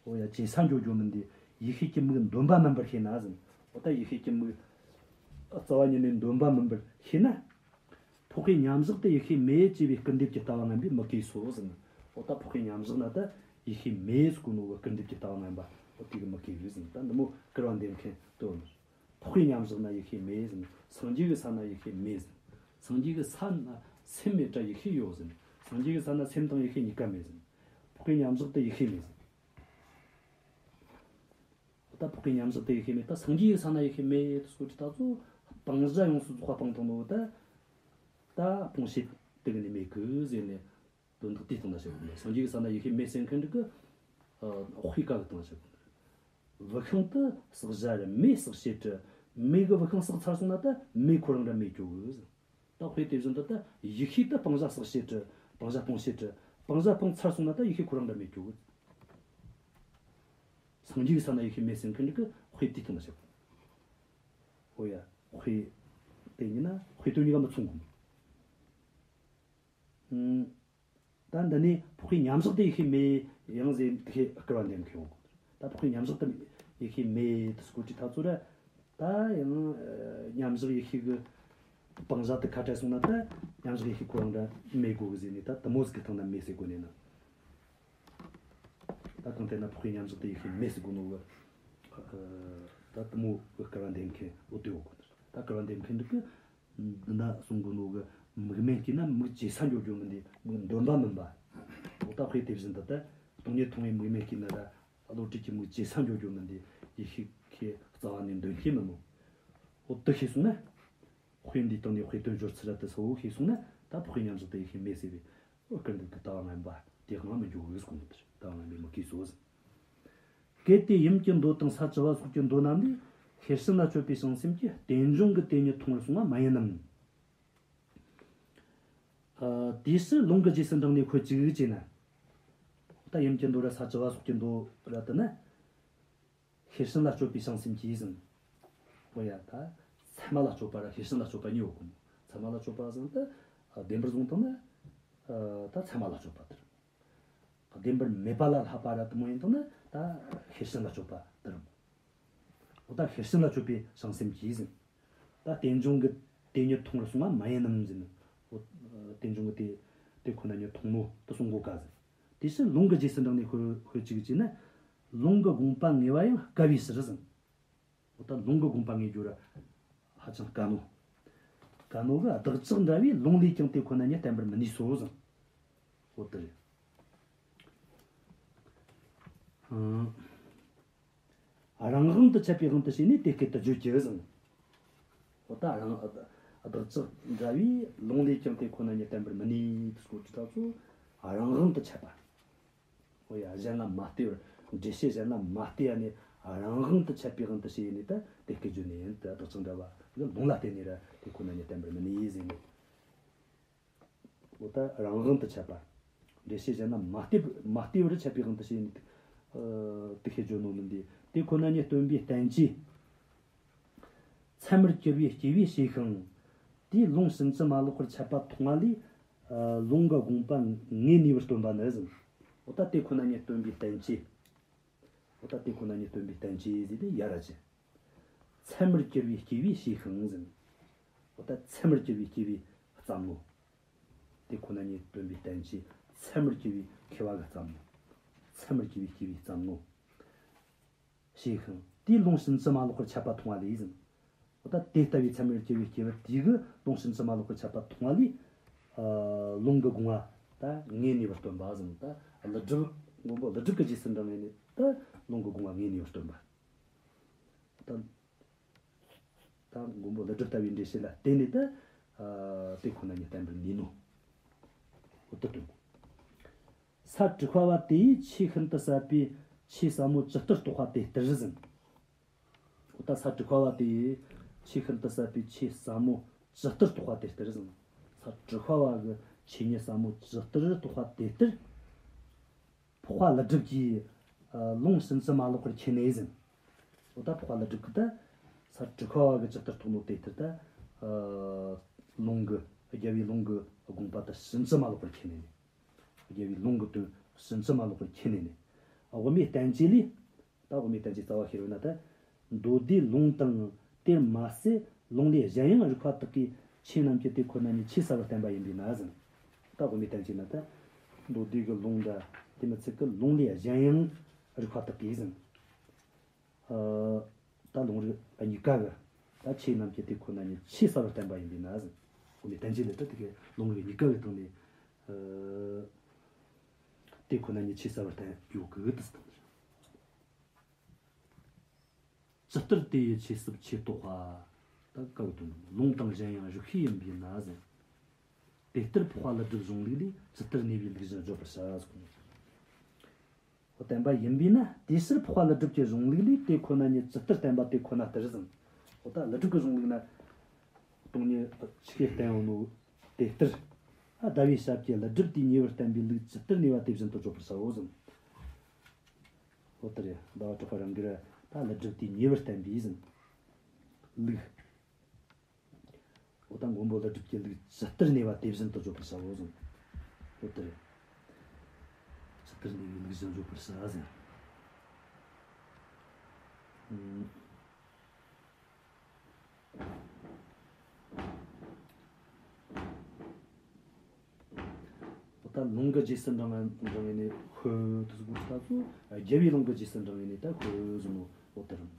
འོ་ཡ་ཇེ་སད་འགྱོ་འགྱོ་མིན་དེ། ཡིད་ཤེས་ཀྱི་མིག་འདོན་པ་མིན་པར་ཤེས་ན་ཟིན། འོ་ད་ཡིད་ཤེས་ཀྱི་མིག་རྩ་བ་ཉིད་ནས་འདོན་པ་མིན་པར་ཤེས་ན། འཕགས་པའི་མཉམ་བཞག་ཏུ་ཡིད་ཤེས་མེད་ཅེས་པའི་སྐུར་འདེབས་ཀྱི་ལྟ་བ་ངན་པས་མི་གོས་སོ་ཟིན། འོ་ད་འཕགས་པའི་མཉམ་བཞག་ན་ད་ཡིད་ཤེས་མེད་ཟེར་གོ་ནོ་གི་སྐུར་འདེབས་ཀྱི་ལྟ་བ་ངན་པ་འོ་དེ་གིས་མི་གོས་ཟིན། ད་འདི་མོ་སྐུར་བ་འདེབས་མཁན་དོན། འཕགས་པའི་མཉམ་བཞག་ན་ཡིད་ཤེས་མེད་ཟིན། སངས་རྒྱས་ཀྱི་ས་ན་ཡིད་ཤེས་མེད་ཟིན། སངས་རྒྱས་ཀྱི་ས་ན་སེམས་མེད་དྲ་ཡིད་ཤེས་ཡོད་ཟིན། སངས་རྒྱས་ཀྱི་ས་ན་སེམས་དང་ཡིད་ཤེས་གཉིས་ཀ་མེད་ཟིན། འཕགས་པའི་མཉམ་བཞག་ཏུ་ཡིད་ཤེས་མེད་ཟིན། ད་འཕགས་པའི་མཉམ་བཞག་ཏུ་ཡིད་ཤེས་མེད། ད་སངས་རྒྱས་ཀྱི་ས་ན་ཡིད་ཤེས་མེད་དུ་སྐོར་གྱི་ད་ཚོ་སྤང་བྱ་ཡོངས་སུ་རྫོགས་པ་སྤངས་བཏང་ནོ་ད། ད་སྤོང་བྱེད་དེ་གི་ནི་མེད་གི་ཟེར་ནས་དོན་དག་དེའི་སྟེང་ན་བཤད་དགོས་ན། སངས་རྒྱས་ཀྱི་ས་ན་ཡིད་ཤེས་མེད་ཟེར་མཁན་འདི་གི་ཨ་དཔེ་ཀ་གི་སྟེང་ན་བཤད་དགོས་ན། བུད་ཤིང་དུ་ཟག་བྱ་ར་མེ་ཟག་བྱེད་དྲི། མེ་གི་བུད་ཤིང་ཟག་ཚར་སོང་ན་ད་མེ་ཁོ་རང་ར་མེད་འགྱོ་གི་ཟེར། ད་དཔེ་དེ་བཞིན་དུ་ད་ཡིད་ཤེས་དུ་སྤང་བྱ་ཟག་བྱེད་དྲི། སྤང་བྱ་སྤོང་བྱེད་དྲི། སྤང་བྱ་སྤངས་ཚར་སོང་ན་ད་ཡིད་ཤེས་ཁོ་རང་ར་མེད་འགྱོ་གི། སངས་རྒྱས་ཀྱི་ས་ན་ཡིད་ཤེས་མེད་ཟེར་མཁན་འདི་གི་དཔེ་དེའི་སྟེང་ན་བཤད་དགོས། འོ་ཡ། དཔེ་དེ་ཉིད་ན་དཔེ་དོན་གཉིས་ཀ་མི་མཚུངས་གོ། ཨུམ། ད་འདི་ནས་འཕགས་པའི་མཉམ་བཞག་ཏུ་ཡིད་ཤེས་མེད་ཡང་ཟེར་དེ་ཁའི་སྐུར་བ་འདེབས་མཁན་ཡོང་གོ། ད་འཕགས་པའི་མཉམ་བཞག་ཏུ་ཡིད་ཤེས་མེད་དུ་སྐོར་གྱི་ད་ཚོ་ར། ད་ཡང་ཨ་མཉམ་བཞག་ཡིད་ཤེས་ཀྱི་སྤང་བྱ་དེ་ཁ་བྲལ་སོང་ན་ད་མཉམ་བཞག་ཡིད་ཤེས་ཁོ་རང་འདྲ་མེད་དགོས་གི་ཟེར་ནས། ད་དེ་མོ་ཟིག་གི་སྟེང་ན་མེད་ཟེར་དགོས་ནས་ན། ད་གང་ལྟར་ན་འཕགས་པའི་མཉམ་བཞག་ཏུ་ཡིད་ཤེས་མེད་ཟེར་གོ་ནོ་གི་ཨ་ད་དེ་མོ་གི་སྐུར་བ་འདེབས་མཁན་འོ་དེ་ཡོང་གོ། ད་སྐུར་བ་འདེབས་མཁན་འདི་གི་འདི་ན་གསུང་གོ་ནོ་གི་མིག་མེད་སྐྱེས་ན་མིག་ཇེ་སད་འགྱོ་འགྱོ་མིན་དེ། མིག་འདོན་པ་མིན་པ། འོ་ད་དཔེ་དེ་བཞིན་དུ་ད་སྟོང་ཉིད་མཐོང་བའི་མིག་མེད་སྐྱེས་ན་ད་བློ་གྲོས་ཀྱི་མིག་ཇེ་སད་འགྱོ་འགྱོ་མིན་དེ། ཡིད་ཤེས་ཁའི་རྩ་བ་ནས་འདོན་ཤེས་མིན་ནོ། འོ་དེ་ཤེས་སོང་ན། དཔེ་འདིའི་སྟེང་ནས་དཔེ་དོན་སྦྱོར་ཚུལ་ར་དེ་གསལ་བོ་ཤེས་སོང་ན། ད་འཕགས་པའི་མཉམ་བཞག་ཏུ་ཡིད་ཤེས་མེད་ཟེར་བའི་སྐུར་འདེབས་ཀྱི་ལྟ་བ་ངན་པ་དེ་གང་མི་འགྱོ་གི་ཟེར་གོ་ནོ། ལྟ་བ་ངན་པས་མི་གོས་སོ་ཟེར། གལ་ཏེ་ཡུམ་གྱི་མདོ་དང་ས་བཅུ་པ་སོགས་ཀྱི་མདོ་རྣམས་ལས་ཤེར་ཕྱིན་ལ་སྤྱོད་པའི་བྱང་སེམས་ཀྱིས་རྟེན་འབྱུང་གི་དེ་ཉིད་མཐོང་བར་གསུངས་པ་མ་ཡིན་ནམ། ཨ་དེའི་ཕྱིར་ལུང་གི་རྗེས་སུ་འབྲངས་ནས་ཁོད་ཅིག་ཅེ་ན། ད་ཡུམ་གྱི་མདོ་ར་ས་བཅུ་པ་སོགས་ཀྱི་མདོ་ར་དེ་ན། ཤེར་ཕྱིན་ལ་སྤྱོད་པའི་བྱང་སེམས་ཀྱིས་ཟིན། འོ་ཡ། ད་ཚད་མ་ལ་སྤྱོད་པ་ར་ཤེར་ཕྱིན་ལ་སྤྱོད་པ་གཉིས་ཡོད་གོ། ཚད་མ་ལ་སྤྱོད་པ་ཟིན་ད་བདེན་པར་བཟུང་བཏང་ན་ད་ཚད་མ་ལ་སྤྱོད་པ་དེ་རེད། བདེན་པར་མེད་པ་ལ་བསླབ་པ་ར་དེ་མོ་ཡིན་བཏང་ན་ད་ཤེར་ཕྱིན་ལ་སྤྱོད་པ་དེ་རེད། འོ་ད་ཤེར་ཕྱིན་ལ་སྤྱོད་པའི་བྱང་སེམས་ཀྱིས་ཟིན། ད་རྟེན་འབྱུང་གི་དེ་ཉིད་མཐོང་བར་གསུངས་པ་མ་ཡིན་ནམ་ཟིན། འོ་རྟེན་འབྱུང་གི་དེ་དེ་ཁོ་ན་ཉིད་མཐོང་ནོ་དེ་གསུང་གོ་ག་ཟིན། དེ་ཕྱིར་ལུང་གི་རྗེས་སུ་འབྲངས་ནས་ཁོ་ཁོད་ཅིག་ཅེ་ན། ལུང་གི་དགོངས་པ་ངེས་པ་ཡང་དཀའ་བའི་ཕྱིར་ཟིན། འོ་ད་ལུང་གི་དགོངས་པ་ངེས་རྒྱུ་ར་ཧ་ཅང་དཀའ་ནོ། དཀའ་ནོ་གི་བདག་ཅག་འདྲ་བས་ལུང་ལས་ཀྱང་དེ་ཁོ་ན་ཉིད་བསྟན་པར་མི་ནུས་སོ་ཟིན། འོ་དེ་རེད། ཨང་། རང་དབང་དུ་ཆད་པའི་དབང་དུ་བྱས་ནས་དེ་སྐད་དུ་བརྗོད་ཀྱི་ཟིན། འོ་ད་རང་བདག་ཅག་འདྲ་བས་ལུང་ལས་ཀྱང་དེ་ཁོ་ན་ཉིད་བསྟན་པར་མི་ནུས་དུ་སྐོར་གྱི་ད་ཚོ་རང་དབང་དུ་ཆད་པ། འོ་ཡ། གཞན་ལ་མ་ལྟོས་པར། འགྲེལ་བཤད་གཞན་ལ་མ་ལྟོས་ཡ་ནས་རང་དབང་དུ་ཆད་པའི་དབང་དུ་བྱས་ནས་ད་དེ་སྐད་བརྗོད་ནས་ཡིན། ད་བདག་ཅག་འདྲ་བ་གི་ལུང་ལ་བརྟེན་ནས་ར་དེ་ཁོ་ན་ཉིད་བསྟན་པར་མི་ནུས་ཟེར་ནས། འོ་ད་རང་དབང་དུ་ཆད་པ། འགྲེལ་བཤད་གཞན་ལ་མ་ལྟོས་མ་ལྟོས་པར་ཆད་པའི་དབང་དུ་བྱས་ནས་དེ་སྐད་བརྗོད་ནོ་མིན་དེ། དེ་ཁོ་ན་ཉིད་སྟོན་པའི་བསྟན་བཅོས། ཚད་མར་གྱུར་པའི་སྐྱེས་བུས་ཤེས་ཤིང་། དེས་ལུང་ཕྱིན་ཅི་མ་ལོག་པར་འཆད་པ་མཐོང་བ་ལས། ཨ་ལུང་གི་དགོངས་པ་ངེས་ནུས་པར་སྟོན་པ་ནི་ཟིན། འོ་ད་དེ་ཁོ་ན་ཉིད་སྟོན་པའི་བསྟན་བཅོས། འོ་ད་དེ་ཁོ་ན་ཉིད་སྟོན་པའི་བསྟན་བཅོས་ཟེར་ཏེ་ཡ་ར་ཅན། ཚད་མར་གྱུར་པའི་སྐྱེས་བུས་ཤེས་ཤིང་ཟིན། འོ་ད་ཚད་མར་གྱུར་པའི་སྐྱེས་བུས་བརྩམས་ནོ། དེ་ཁོ་ན་ཉིད་སྟོན་པའི་བསྟན་བཅོས་ཚད་མར་གྱུར་པའི་མཁས་པ་གིས་བརྩམས་ནོ། ཚད་མར་གྱུར་པའི་སྐྱེས་བུས་བརྩམས་ནོ། ཞེས་ཤིང་། དེས་ལུང་ཕྱིན་ཅི་མ་ལོག་པར་འཆད་པ་མཐོང་བ་ལས་ཟིན། འོ་ད་དེ་ལྟ་བུའི་ཚད་མར་གྱུར་པའི་སྐྱེས་བུ་དེ་གིས་ལུང་ཕྱིན་ཅི་མ་ལོག་པར་འཆད་པ་མཐོང་བ་ལས། ཨ་ལུང་གི་དགོངས་པ་ད་ངེས་ནུས་པར་སྟོན་པ་ཟིན། ད་ཀླུ་སྒྲུབ་མགོན་པོ་ཀླུ་སྒྲུབ་ཀྱི་རྗེས་སུ་འབྲངས་ནས་ནི་ད་ལུང་གི་དགོངས་པ་ངེས་ནུས་པར་སྟོན་པ། ད་ད་མགོན་པོ་ཀླུ་སྒྲུབ་ལྟ་བུའི་འགྲེལ་བཤད་ལ་བརྟེན་ནས་ད་ཨ་དེ་ཁོ་ན་ཉིད་བསྟན་པར་ནུས་ནོ། འོ་ད་སྟོན་གོ། ས་དྲུག་པ་བ་དེས་ཆོས་ཤིན་ཏུ་ཟབ་པའི་ཆོས་ཟབ་མོ་ཇི་ལྟར་རྟོགས་པ་དེ་ལྟར་ཟིན། འོ་ད་ས་དྲུག་པ་བ་དེས་ཆོས་ཤིན་ཏུ་ཟབ་པའི་ཆོས་ཟབ་མོ་ཇི་ལྟར་རྟོགས་པ་དེ་ལྟར་ཟིན། ས་དྲུག་པ་བ་གི་ཆོས་ཉིད་ཟབ་མོ་ཇི་ལྟར་རྟོགས་པ་དེ་ལྟར། འཕགས་པ་ཀླུ་སྒྲུབ་ཀྱིས་ ལུང་ཕྱིན་ཅི་མ་ལོག་པར་མཁྱེན་ནས་ཟེར། འོ་ད་འཕགས་པ་ཀླུ་སྒྲུབ་ཀྱིས་ད་ས་གྲུབ་ཁ་བ་གི་ཇི་ལྟར་རྟོགས་ནོ་དེ་ལྟར་ད་ལུང་གི་རྒྱལ་བའི་ལུང་གི་དགོངས་པ་ད་ཕྱིན་ཅི་མ་ལོག་པར་མཁྱེན་ནས་ནི། རྒྱལ་བའི་ལུང་གི་དོན་ཕྱིན་ཅི་མ་ལོག་པར་མཁྱེན་ནས་ནི། དབུ་མའི་བསྟན་བཅོས་ལས། ད་དབུ་མའི་བསྟན་བཅོས་རྩ་བ་ཤེས་རིག་ན་ད། མདོ་སྡེའི་ལུང་དང་དེར་མ་ཟད་ལུང་ལས་གཞན་ཡང་རིགས་པ་དག་གིས་ཆོས་རྣམས་ཀྱི་དེ་ཁོ་ན་ཉིད་ཆེས་གསལ་བར་བསྟན་པ་ཡིན་པས་ན་ཟེར། ད་དབུ་མའི་བསྟན་བཅོས་ན་ད། མདོ་སྡེ་གི་ལུང་དང་དེ་མི་ཚད་ཀྱི་ལུང་ལས་གཞན་ཡང་རིགས་པ་དག་གིས་ཟེར། ད་ལུང་རིགས་གཉིས་ཀ་གི་ད་ཆོས་རྣམས་ཀྱི་དེ་ཁོ་ན་ཉིད་ཆེས་གསལ་བར་བསྟན་པ་ཡིན་པས་ན་ཟེར། དབུ་མའི་བསྟན་བཅོས་ལས་ད་དེ་གའི་ལུང་རིགས་གཉིས་ཀ་གི་སྟེང་ནས། དེ་ཁོ་ན་ཉིད་ཆེས་གསལ་བར་བསྟན་ཡོད་གི་དུ་སྟེང་ནས། ཇི་ལྟར་དེ་ཡི་ཆོས་སུ་ཆོས་རྟོགས་པ། ད་བཀའ་བསྡུ་ལུང་དང་གཞན་ཡང་རིགས་ཤེས་ཡིན་པས་ན་ཟེར། དེ་ལྟར་འཕགས་པ་ཀླུ་སྒྲུབ་གཞུང་ལུགས་ལས་ཇི་ལྟར་གནས་པའི་ལུགས་བཞིན་བརྗོད་པར་བྱ་ཟེར། འོ་བསྟན་པ་ཡིན་པས་ན་དེ་ཕྱིར་འཕགས་པ་ཀླུ་སྒྲུབ་ཀྱི་གཞུང་ལུགས་ལས་དེ་ཁོ་ན་ཉིད་ཇི་ལྟར་བསྟན་པ་དེ་ཁོ་ན་ལྟར་ཟེར། འོ་ད་ཀླུ་སྒྲུབ་ཀྱི་གཞུང་ལུགས་ན། སྟོང་ཉིད་ཆོས་བསྟན་ཡོད་ནོ་དེ་ལྟར། ཨ་ཟླ་བའི་ཞབས་ཀྱིས་ཀླུ་སྒྲུབ་དེའི་ཉེ་བར་བསྟན་པའི་ལུགས་ཇི་ལྟར་གནས་པ་དེ་བཞིན་དུ་བརྗོད་པར་བྱའོ་ཟེར། འོ་ད་རེ་ཟླ་བ་གྲགས་པ་རང་གིས་ད་ཀླུ་སྒྲུབ་དེའི་ཉེ་བར་བསྟན་པའི་ཟེར། ལུགས། འོ་ད་མགོན་པོ་ཀླུ་སྒྲུབ་ཀྱི་ལུགས་ཇི་ལྟར་གནས་པ་དེ་བཞིན་དུ་བརྗོད་པར་བྱའོ་ཟེར། འོ་ད་རེ། ཇི་ལྟར་གནས་པའི་ལུགས་བཞིན་བརྗོད་པར་བྱ་ཟེར། ཨུམ། འོ་ད་ལུང་གི་རྗེས་སུ་འབྲང་བ་འབྲང་བས་ནི་ཤོད་དུ་གསུངས་པ་ལྟ་བུ། རྒྱལ་བའི་ལུང་གི་རྗེས་སུ་འབྲང་བས་ནི་ད་ཤོད་ཟེར་ནོ་འོ་ད་རུང་།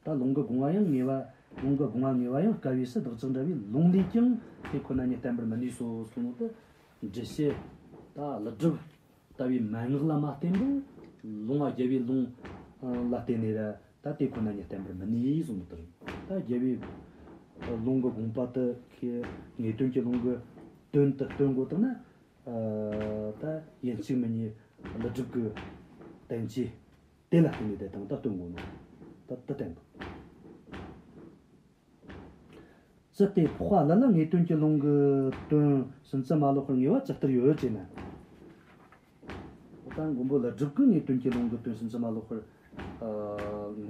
ད་ལུང་གི་དགོངས་པ་ཡང་ངེས་པ། ལུང་གི་དགོངས་པ་ངེས་པ་ཡང་དཀའ་བས་སུ་བདག་ཅག་འདྲ་བའི་ལུང་ལས་ཀྱང་དེ་ཁོ་ན་ཉིད་བསྟན་པར་མི་ནུས་སོ་གསུངས་ནོ་ད། འགྲེལ་བཤད། ད་ཀླུ་སྒྲུབ་ལྟ་བུའི་མན་ངག་ལ་མ་བརྟེན་པར་ལུང་བ་རྒྱལ་བའི་ལུང་ལ་བརྟེན་ནས་ར། ད་དེ་ཁོ་ན་ཉིད་བསྟན་པར་མི་ནུས་གསུངས་ནོ་ད། ད་རྒྱལ་བའི་ལུང་གི་དགོངས་པ་དེ་ཁོ་ངེས་དོན་གྱི་ལུང་གི་དོན་དེ་སྟོན་དགོས་དང་ན། ད་ཡིན་གཅིག་མིན་གཉིས་ཀླུ་སྒྲུབ་ཀྱི་བསྟན་བཅོས་དེ་ལ་བརྟེན་ནས་དེ་དང་ད་སྟོན་དགོས་ནོ། ད་དེ་བསྟན་དགོས། ཅི་སྟེ་འཕགས་པ་ཀླུ་ལ་ངེས་དོན་གྱི་ལུང་གི་དོན་ཕྱིན་ཅི་མ་ལོག་པར་ངེས་པ་ཇི་ལྟར་ཡོད་ཅེ་ན། འོ་ད་མགོན་པོ་ཀླུ་སྒྲུབ་ཀྱིས་ངེས་དོན་གྱི་ལུང་གི་དོན་ཕྱིན་ཅི་མ་ལོག་པར་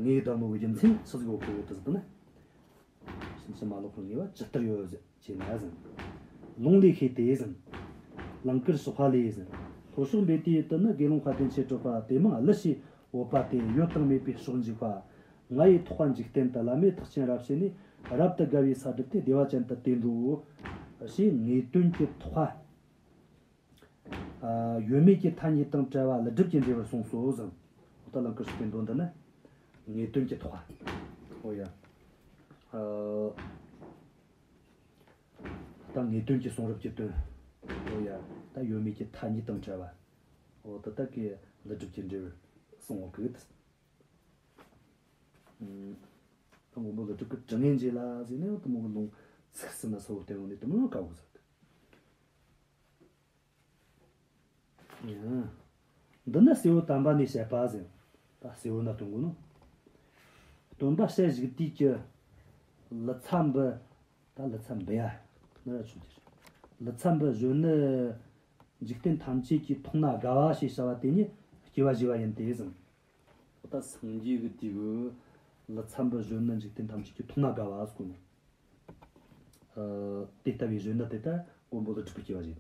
ངེས་བསྡད་ནོ་གི་རྒྱུ་མཚན་ཆི་ཟིག་ཡོད་གི་ཡོད་དུ་ཟེར་ན། ཕྱིན་ཅི་མ་ལོག་པར་ངེས་པ་ཇི་ལྟར་ཡོད་ཅེ་ན་ཟེར། ལུང་ལས་ཤེས་ཏེ་ཟེར། ལང་ཀར་གཤེགས་པ་ལས་ཟེར། ལྷོ་ཕྱོགས་འབད་དེ་ཡུལ་དུ་ནི། དགེ་སློང་དཔལ་ལྡན་ཆོས་གྲུབ་པ། དེ་མིང་ཀླུ་ཞེས་འབོད་པ་སྟེ། ཡོད་དང་མེད་པའི་ཕྱོགས་འཇིག་པ། ང་ཡི་ཐེག་པ་འཇིག་རྟེན་དུ། བླ་མེད་ཐེག་ཆེན་རབ་བྱས་ནས། རབ་ཏུ་དགའ་བའི་ས་བསྒྲུབས་ཏེ། བདེ་བ་ཅན་དུ་དེ་འགྲོའོ། ཞེས་ངེས་དོན་གྱི་ཐེག་པ། ཨ། ཡོད་མེད་ཀྱི་མཐའ་གཉིས་དང་བྲལ་བ་ཀླུ་སྒྲུབ་ཀྱི་འགྲེལ་པར་གསུངས་སོ་ཟེར། འོ་ད་ལང་ཀར་གཤེགས་པའི་མདོ་འདི་ནི་ངེས་དོན་གྱི་ཐེག་པ། འོ་ཡ། ཨ། ད་ངེས་དོན་གྱི་གསུང་རབ་ཀྱི་དོན། འོ་ཡ། ད་ཡོད་མེད་ཀྱི་མཐའ་གཉིས་དང་བྲལ་བ། འོ་ད་ལྟ་གི་ཀླུ་སྒྲུབ་ཀྱི་འགྲེལ་པར་གསུངས་པ་གི། ད་མགོན་པོ་ཀླུ་སྒྲུབ་ཀྱི་དྲི་ངན་འབྱེད་ལ་ཟེར་ནས་དེ་མོ་གི་ལུང་ཚིག་ཟིན་ན་གསལ་བོ་བསྟན་ཡོང་ནས་དེ་མོ་དཀའ་བོ་ཟིག། ཡང་། འདི་ནི་གསལ་བོ་དམ་པ་ནས་བཤད་པ་ཟེར། ད་གསལ་བོ་ན་སྟོན་དགོས་ནོ། སྟོན་པ་ཞལ་བཞུགས་དུས་ཀྱི་ལི་ཚ་འབུ། ད་ལི་ཚ་འབུ་ཡ། ནི་ར་ཆུང་གི་རེད། ལི་ཚ་འབུ་གཞོན་ནུ་འཇིག་རྟེན་ཐམས་ཅད་ཀྱི་མཐོང་ན་དགའ་བ་ཞེས་བྱ་བ་དེ་ཉིད་སྐྱེ་བ་བཞེས་པ་ཡིན་ཏེ་ཟེར། ད་སངས་རྒྱས་ཀྱི་དུས་ཀྱི་ལི་ཚ་འབུ་གཞོན་ནུ་འཇིག་རྟེན་ཐམས་ཅད་ཀྱི་མཐོང་ན་དགའ་བ་ཟེར་གོ་ནོ། ཨ། དེ་ལྟ་བུའི་གཞོན་ནུ་དེ་ད་མགོན་པོ་ཀླུ་སྒྲུབ་ཀྱིས་སྐྱེ་བ་བཞེས།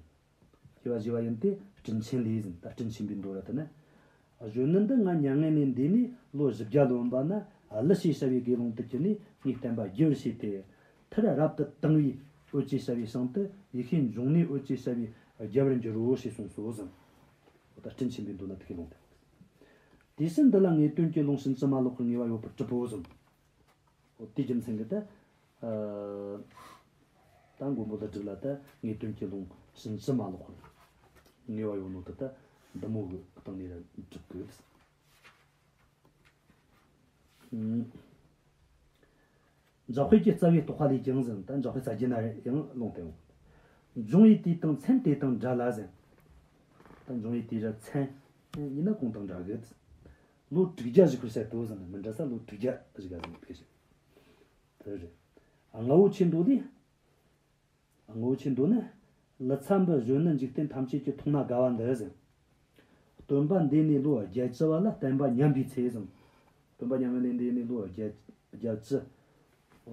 སྐྱེ་བ་བཞེས་པ་ཡིན་ཏེ་སྤྲིན་ཆེན་ལས་ཟེར། ད་སྤྲིན་ཆེན་པོའི་མདོ་ར་དེ་ན། གཞོན་ནུ་འདི་ང་མྱ་ངན་ལས་འདས་ནས་ལོ་བཞི་བརྒྱ་ལོན་པ་ན། ཀླུ་ཞེས་བྱ་བའི་དགེ་སློང་དུ་གྱུར་ནས་ངའི་བསྟན་པ་རྒྱས་པར་བྱས་ཏེ། མཐར་རབ་ཏུ་དྭངས་པའི་འོད་ཅེས་བྱ་བའི་ཞིང་དུ། ཡེ་ཤེས་འབྱུང་གནས་འོད་ཅེས་བྱ་བའི་རྒྱལ་བར་འགྱུར་རོ་ཞེས་གསུངས་སོ་ཟེར། འོ་ད་སྤྲིན་ཆེན་པོའི་མདོ་ན་དེ་གའི་ལུང་དེ། དེ་ཕྱིར་འདི་ལ་ངེས་དོན་གྱི་ལུང་ཕྱིན་ཅི་མ་ལོག་པར་ངེས་པ་ཡོད་པར་གྲུབ་བོ་ཟེར། འོ་དེའི་རྒྱུ་མཚན་གྱིས་ད། ཨ། ད་མགོན་པོ་ཀླུ་སྒྲུབ་ལ་ད་ངེས་དོན་གྱི་ལུང་ཕྱིན་ཅི་མ་ལོག་པར་ངེས་པ་ཡོད་ནོ་དེ་ད་འདི་མོ་གི་སྟེང་ནས་ར་གྲུབ་གི། ཨུམ། འཇམ་དཔལ་གྱི་རྩ་བའི་རྟོགས་པ་ལས་ཀྱང་ཟེར། ད་འཇམ་དཔལ་རྩ་རྒྱུད་ན་ཡང་ལུང་དེ་ཡོང་། འབྱུང་བའི་དུས་དང་མཚན་དེ་དང་འདྲ་ལ་ཟེར། ད་འབྱུང་བའི་དུས་ར་མཚན་ཡིན་ན་གོང་དང་འདྲ་གི། ལོ་དྲུག་བརྒྱ་བཞུགས་པར་བཤད་དོ་ཟེར་ན་མི་འདྲ་ས། ལོ་དྲུག་བརྒྱ་བཞུགས་ག་ཟེར་ཕེ་ཞིག་དེ་རེད། ལྔ་བོ་ཆེ་མདོ་ལས། ལྔ་བོ་ཆེ་མདོ་ནི། ལི་ཚ་འབུ་གཞོན་ནུ་འཇིག་རྟེན་ཐམས་ཅད་ཀྱི་མཐོང་ན་དགའ་བ་འདི་ཟེར། སྟོན་པ་འདས་ནས་ལོ་བརྒྱད་ཅུ་བ་ལ་བསྟན་པ་ཉམས་པའི་ཚེ་ཟིན། སྟོན་པ་མྱ་ངན་ལས་འདས་ནས་ལོ་བརྒྱད་བརྒྱད་ཅུ་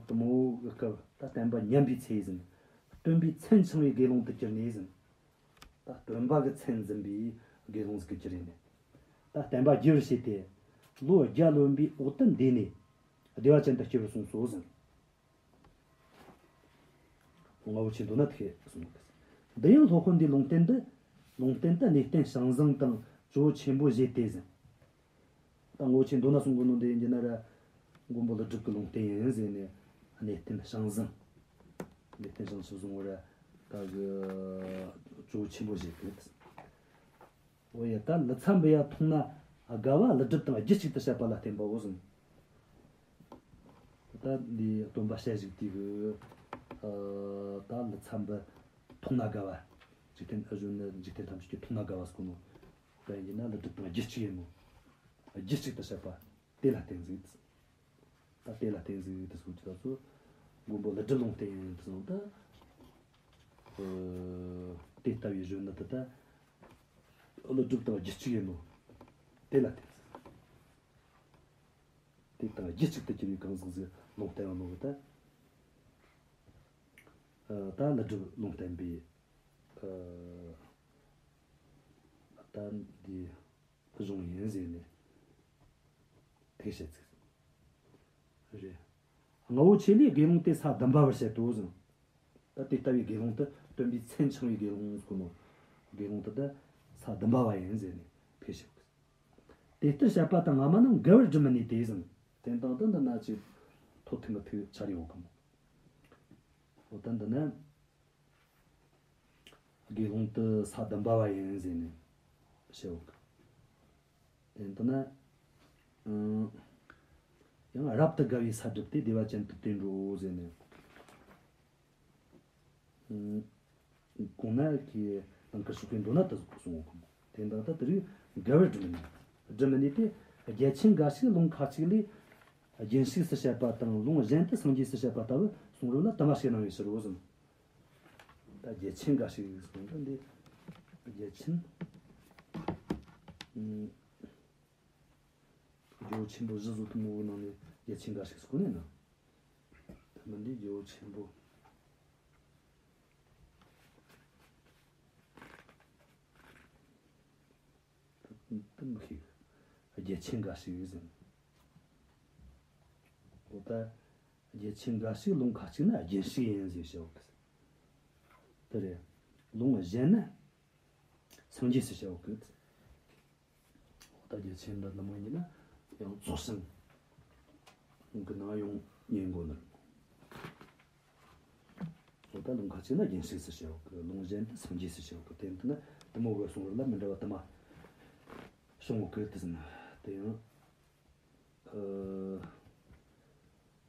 དེ་མོ་གི་སྐབས་ད་བསྟན་པ་ཉམས་པའི་ཚེ་ཟིན། སྟོན་པའི་མཚན་འཆང་བའི་དགེ་སློང་དུ་གྱུར་ནས་ཟིན། ད་སྟོན་པ་གི་མཚན་འཛིན་པའི་དགེ་སློང་ཟིག་གི་གྱུར་ནས། ད་བསྟན་པ་རྒྱས་པར་བྱས་ཏེ། ལོ་བརྒྱ་ལོན་པའི་འོག་ཏུ་འདས་ནས། བདེ་བ་ཅན་དུ་སྐྱེ་བར་གསུངས་སོ་ཟིན། ལྔ་བོ་ཆེ་མདོ་ན་དེ་གསུངས་ཡོད། འདི་ཡང་སློབ་དཔོན་འདིའི་ལུང་བསྟན་འདི། ལུང་བསྟན་དུ་གནས་བརྟན་ཞིང་བཟང་དང་ཇོ་བོ་ཆེན་པོ་བཞེད་དེ་ཟིན། ད་ལྔ་བོ་ཆེ་མདོ་ན་གསུང་གི་ནོ་འདི་ཡིན་གྱི་ན་ར། མགོན་པོ་ཀླུ་སྒྲུབ་ཀྱི་ལུང་བསྟན་ཡིན་ཟེར་ནས། གནས་བརྟན་ཞིང་བཟང་། གནས་བརྟན་ཞིང་ཆུབ་བཟུང་བར་ད་གི་ཇོ་བོ་ཆེན་པོ་བཞེད་དེ། འོ་ཡ། ད་ལི་ཚ་བུ་ཡ་མཐོང་ན་དགའ་བ་ཀླུ་སྒྲུབ་དང་རྒྱུད་གཅིག་ཏུ་བཤད་པ་ལ་བརྟེན་པའོ་ཟིན། ད་འདི་སྟོན་པ་ཞལ་བཞུགས་དུས་ཀྱི་ད་ལི་ཚ་བུ་མཐོང་ན་དགའ་བ། འཇིག་རྟེན་ཨ་གཞོན་ནི་འཇིག་རྟེན་ཐམས་ཅད་ཀྱིས་མཐོང་ན་དགའ་བ་ཟེར་གོ་ནོ། དཔེ་ཡིན་ན་ཀླུ་སྒྲུབ་དང་རྒྱུད་གཅིག་ཡིན་ནོ། རྒྱུད་གཅིག་ཏུ་བཤད་པ་དེ་ལ་བརྟེན་ཟིག། ད་དེ་ལ་བརྟེན་ཟིག་དེ་སོགས་ཀྱི་ད་ཚོ་མགོན་པོ་ཀླུ་སྒྲུབ་ལུང་བསྟན་ཡིན་དུ་སོང་ད། དེ་ལྟ་བུའི་གཞོན་ནུ་དེ་ད་ཀླུ་སྒྲུབ་དང་རྒྱུད་གཅིག་ཡིན་ནོ། དེ་ལ་བརྟེན་ཟིག། དེ་དང་རྒྱུད་གཅིག་ཏུ་གྱུར་བའི་གང་ཟག་ཟིག་ལུང་བསྟན་བ་ནོ་ད། ད་ཀླུ་སྒྲུབ་ལུང་བསྟན་པའི་ད་འདི་གཞུང་ཡིན་ཟེར་ནས་དེ་བཤད་ཚིག་རེད། ལྔ་བོ་ཆེ་ལས་དགེ་སློང་དེ་ས་བདུན་པ་བར་བཤད་དོ་ཟིན། ད་དེ་ལྟ་བུའི་དགེ་སློང་དུ་སྟོན་པའི་མཚན་འཆང་བའི་དགེ་སློང་ཟེར་གོ་ནོ། དགེ་སློང་དུ་ད་ས་བདུན་པ་བ་ཡིན་ཟེར་ནས་དེ་བཤད་དགོས། དེ་ལྟར་བཤད་པ་དང་སྔ་མ་རྣམས་འགལ་བར་སྒྲུབ་མི་ནུས་ཏེ་ཟིན། དེ་དང་དུ་འདི་ན་ཅིག་ཐོག་ཐུག་མི་ཐུག་ཆ་རེ་ཡོང་གི་མོ། འོ་ད་འདི་ན། དགེ་སློང་དུ་ས་བདུན་པ་བ་ཡིན་ཟེར་ནས་བཤད་འོག་གི། དེ་ལྟ་ན། ཡང་རབ་ཏུ་དགའ་བའི་ས་བསྒྲུབས་ཏེ་བདེ་བ་ཅན་དུ་དེ་འགྲོའོ་ཟེར་ནས། གོང་ན་གི་ལང་ཀར་ཕྱོགས་ཀྱི་མདོ་ན་དུ་གསུང་འོག་གི། དེ་འདྲ་ད་དེ་རིགས་འགལ་བར་སྒྲུབ་མི་ནུས། སྒྲུབ་མི་ནུས་ཏེ། རྒྱལ་ཆེན་འགའ་ཞིག་ལུང་ཁ་ཅིག་ལས། རྒྱུན་ཞུགས་སུ་བཤད་པ་དང་ལུང་གཞན་དུ་སངས་རྒྱས་སུ་བཤད་པ་ལྟ་བུ་གསུང་རབ་ལ་དུ་མ་ཞིག་སྣང་བའི་ཕྱིར་རོ་ཟིན། ད་རྒྱལ་ཆེན་འགའ་ཞིག་གསུངས་ད་འདི། རྒྱལ་ཆེན། ཨུམ། ཇོ་བོ་ཆེན་པོ་བཞི་བཟོ་དུ་མོ་བོ་ནང་ནས་རྒྱལ་ཆེན་འགའ་ཞིག་གསུངས་ནས་ན། ད་མི་འདི་ཇོ་བོ་ཆེན་པོ། ད་མི་ཤེས། རྒྱལ་ཆེན་འགའ་ཞིག་ཟིན། འོ་ད། རྒྱལ་ཆེན་འགའ་ཞིག་ལུང་ཁ་ཅིག་ན་རྒྱུན་ཞུགས་ཡིན་ཟེར་བཤད་འོག་གི། དེ་རེད། ལུང་གཞན་ན། སངས་རྒྱས་སུ་བཤད་འོག་གི། འོ་ད་རྒྱལ་ཆེན་འདི་ལ་མ་ཡིན་ན་ཡང་རྫོགས་ཆེན་གི་ནང་ཡོང་ཉན་དགོས་ནི། འོ་ད་ལུང་ཁ་ཅིག་ན་རྒྱུན་ཞུགས་སུ་བཤད་འོག་གི། ལུང་གཞན་དུ་སངས་རྒྱས་སུ་བཤད་འོག་གི། དེ་འདི་ན་དུ་མོ་གི་གསུང་རབ་ལ་མི་འདྲ་བ་དུ་མ་བྱུང་འོག་གི། དེ་ཟིན་དེ་ཡང་།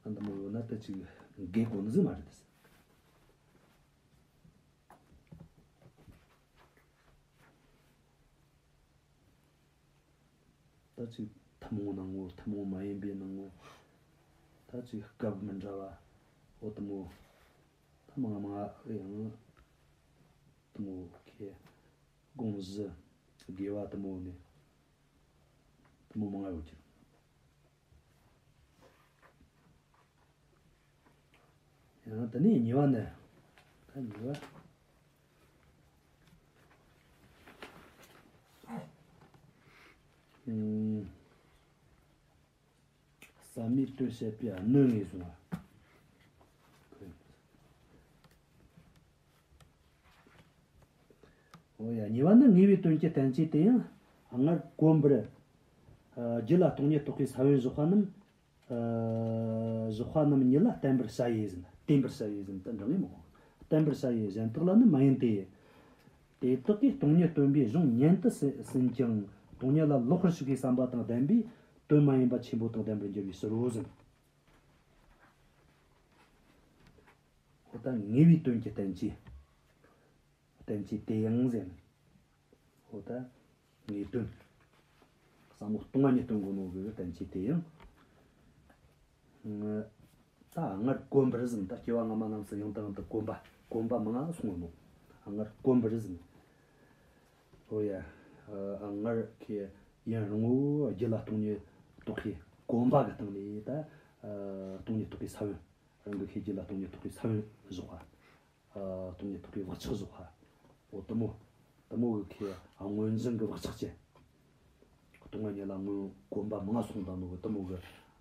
ཨ་འདི་མོ་ཡོད་ན་ད་ཅིག་འགལ་དགོས་ནི་ཟིག་མ་རེད་ད། ད་ཅིག་ཐུན་མོང་ནང་ངོ་ཐུན་མོང་མ་ཡིན་པའི་ནང་ངོ་། ད་ཅིག་སྐབས་མི་འདྲ་བ་འོ་དུ་མོ། ད་མང་མང་ཡང་དུ་མོ་ཁེ་དགོངས་གཞི་དགེ་བ་དུ་མོ་ནས་དུ་མོ་མང་ཡོད་ཀྱི། ཡང་དེ་ནས་གཉིས་པ་ནི། ད་གཉིས་པ། ཨུམ། ཟབ་མོའི་དོན་བཤད་པའི་སྣོད་ངེས་བཟུང་བ། འོ་ཡ། གཉིས་པ་ནི་ངེས་པའི་དོན་གྱི་བསྟན་བཅོས་དེ་ཡང་སྔར་གོམས་པར། ཨ། རྒྱུད་ལ་སྟོང་ཉིད་རྟོགས་པའི་ས་བོན་བཞག་པ་རྣམས། ཨ། བཞག་པ་རྣམས་ཉིད་ལ་བརྟེན་པར་བྱ་ཡི་ཟིན། བརྟེན་པར་བྱ་ཡི་ཟིན་དུ་འབྲང་ངེས་མོ། བརྟེན་པར་བྱ་ཡི་གཞན་དག་ལ་ནི་མ་ཡིན་ཏེ། དེ་དག་གིས་སྟོང་ཉིད་སྟོན་པའི་གཞུང་ཉན་དུ་ཟིན་ཀྱང་སྟོང་ཉིད་ལ་ལོག་པར་ཞུགས་པའི་བསམ་པ་དང་ལྡན་པས་དོན་མ་ཡིན་པ་ཆེན་པོ་དང་ལྡན་པར་འགྱུར་བའི་ཕྱིར་རོ་ཟིན། འོ་ད་ངེས་པའི་དོན་གྱི་བསྟན་བཅོས། བསྟན་བཅོས་དེ་ཡང་ཟེར་ན། འོ་ད་ངེས་དོན། བསམ་བློ་གཏོང་བ་ཉིད་སྟོན་དགོས་ནོ་གི་བསྟན་བཅོས་དེ་ཡང་། ད་སྔར་གོམས་པར་ཟིན། ད་སྐྱེ་བ་སྔ་མ་རྣམས་སུ་ཡང་དང་ཡང་དུ་གོམས་པ། གོམས་པ་མང་ང་སོང་ནོ། སྔར་གོམས་པར་ཟིན། འོ་ཡ། ཨ། སྔར་ཁོས་ཡུན་རིང་བོ་རྒྱུད་ལ་སྟོང་ཉིད་རྟོགས་པའི་གོམས་པ་གི་སྟེང་ནས་ད། ཨ། སྟོང་ཉིད་རྟོགས་པའི་ས་བོན། རང་གི་ཤེས་རྒྱུད་ལ་སྟོང་ཉིད་རྟོགས་པའི་ས་བོན་བཞག་པ། ཨ། སྟོང་ཉིད་རྟོགས་པའི་བག་ཆགས་བཞག་པ། འོ་དེ་མོ། དེ་མོ་གི་ཁོས་སྔོན་འཛིན་གྱི་བག་ཆགས་ཅན། སྟོང་པ་ཉིད་ལ་སྔོན་གོམས་པ་མང་སོང་དང་ནོ་གི་དེ་མོ་གི་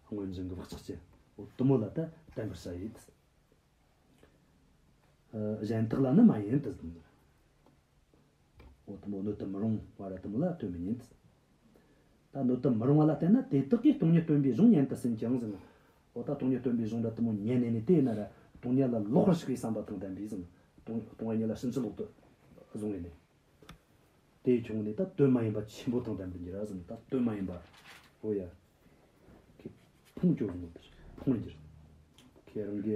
སྔོན་འཛིན་གྱི་བག་ཆགས་ཅན། འོ་དེ་མོ་ལ་ད་བསྟན་པར་བྱ་ཡི། ཨ། གཞན་དག་ལ་ནི་མ་ཡིན་ཏེ་ཟེར། འོ་དེ་མོ་སྣོད་དུ་མི་རུང་བ་ར་དེ་མོ་ལ་དོན་མི་ཉན། ད་སྣོད་དུ་མི་རུང་བ་ལ་བརྟེན་ན་དེ་དག་གིས་སྟོང་ཉིད་སྟོན་པའི་གཞུང་ཉན་དུ་ཟིན་ཀྱང་ཟེར། འོ་ད་སྟོང་ཉིད་སྟོན་པའི་གཞུང་འདྲ་དེ་མོ་ཉན་ནས་ནི་དེ་ཡིན་ན་ར་སྟོང་ཉིད་ལ་ལོག་པར་ཞུགས་པའི་བསམ་པ་དང་ལྡན་པའི་ཟེར། སྟོང་སྟོང་པ་ཉིད་ལ་ཕྱིན་ཅི་ལོག་ཏུ་བཟུང་བས་ནི། དེ་བྱུང་ནས་ད་དོན་མ་ཡིན་པ་ཆེན་པོ་དང་ལྡན་པར་འགྱུར་ར་ཟེར། ད་དོན་མ་ཡིན་པ། འོ་ཡ། ཁོས་ཕུང་སྐྱོ་བཟུང་དེར་ཕུང་འགྱུར། ཁོས་རང་གི།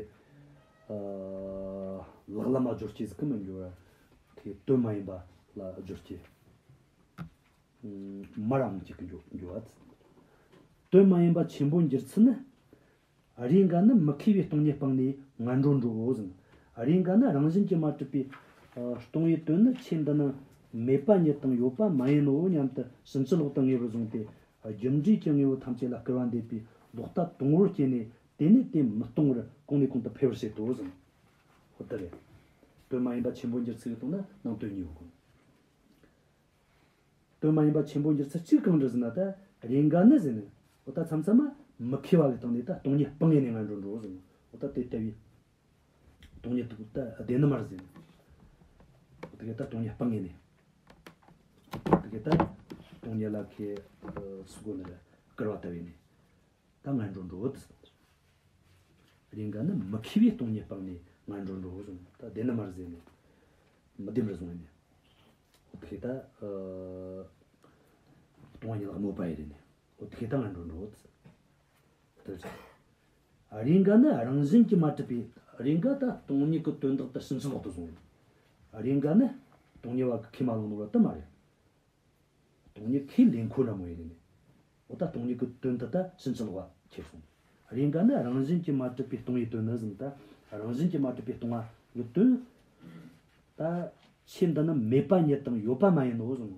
ཨ། ལག་ལམ་སྦྱོར་སྐྱེ་ཟིག་གི་མི་འགྱུར་བ། ཁོས་དོན་མ་ཡིན་པ་ལ་སྦྱོར་སྐྱེ། མར་འོང་སྐྱེ་གི་འགྱུར་འགྱུར་བ། དོན་མ་ཡིན་པ་ཆེན་པོ་འགྱུར་ཚུལ་ནི། རེས་འགའ་ནི་མི་མཁས་པའི་སྟོང་ཉིད་སྤངས་ནས་ངན་འགྲོར་འགྲོའོ་ཟེར། རེས་འགའ་ནི་རང་བཞིན་གྱིས་མ་གྲུབ་པའི། ཨ། སྟོང་ཉིད་དོན་ནི་ཆོས་འདི་ནི་མེད་པ་ཉིད་དང་ཡོད་པ་མ་ཡིན་ནོ་སྙམ་དུ་ཕྱིན་ཅི་ལོག་ཏུ་ངེས་པར་བཟུང་སྟེ། རྒྱུ་འབྲས་ཀྱི་དངོས་པོ་ཐམས་ཅད་ལ་སྐུར་བ་འདེབས་པའི་ལོག་ལྟ་དང་པོར་སྐྱེས་ནས་དེ་ནས་དེ་མི་སྟོང་བར་གོང་ནས་གོང་དུ་འཕེལ་བར་བྱེད་དོ་ཟེར། འོ་ད་རེད། དོན་མ་ཡིན་པ་ཆེན་པོ་འགྱུར་ཚུལ་གྱི་སྟེང་ན་ནང་དོན་གཉིས་ཡོད་གོ། དོན་མ་ཡིན་པ་ཆེན་པོ་འགྱུར་ཚུལ་གཅིག་གང་འདྲ་ཟེར་ན། ད་རེས་འགའ་ནི་ཟེར་ནས། འོ་ད་མཚམས་མཚམས་མ་མི་མཁས་པ་གི་སྟེང་ནས་ད་སྟོང་ཉིད་སྤངས་ནས་ངན་འགྲོར་འགྲོ་ཟེར། འོ་ད་དེ་ལྟ་བུའི་སྟོང་ཉིད་དེ་ད་བདེན་ནི་མ་རེད་ཟེར་ནས། འོ་དེ་གས་ད་སྟོང་ཉིད་སྤངས་ནས། འོ་དེ་གས་ད་སྟོང་ཉིད་ལ་ཁོས་སུ་གོ་ནི་རེད། སྐུར་བ་བཏབ་ཡིན་ནས། ད་ངན་འགྲོར་འགྲོ་ཟེར། རེས་འགའ་ནི་མི་མཁས་པའི་སྟོང་ཉིད་སྤངས་ནས་ངན་འགྲོར་འགྲོ་ཟེར། ད་བདེན་ནི་མ་རེད་ཟེར་ནས། མི་བདེན་པར་བཟུང་ནས། འོ་དེ་ད། ཨ། སྟོང་པ་ཉིད་ལ་གནོད་པ་ཡི་རེད་ནས། འོ་དེ་ད་ངན་འགྲོར་འགྲོ་ཟེར། དེ་རེད། རེས་འགའ་ནི་རང་བཞིན་གྱིས་མ་གྲུབ་པའི། རེས་འགའ་ད་སྟོང་ཉིད་ཀྱི་དོན་དག་ད་ཕྱིན་ཅི་ལོག་ཏུ་བཟུང་ཡོད། རེས་འགའ་ནི་སྟོང་ཉིད་བ་གི་ཁས་མ་བླངས་ནོ་བ་དེ་མ་རེད། སྟོང་ཉིད་ཁས་ལེན་ཁོ་འདྲ་མོ་ཡིན་ནས། འོ་ད་སྟོང་ཉིད་ཀྱི་དོན་དེ་ད་ཕྱིན་ཅི་ལོག་པ་ཁྱེར་སོང་། རེས་འགའ་ནི་རང་བཞིན་གྱིས་མ་གྲུབ་པའི་སྟོང་པའི་དོན་ནི་ཟེར། ད་རང་བཞིན་གྱིས་མ་གྲུབ་པའི་སྟོང་པ་གི་དོན། ད་ཆོས་འདི་ནི་མེད་པ་ཉིད་དང་ཡོད་པ་མ་ཡིན་ནོ་ཟེར།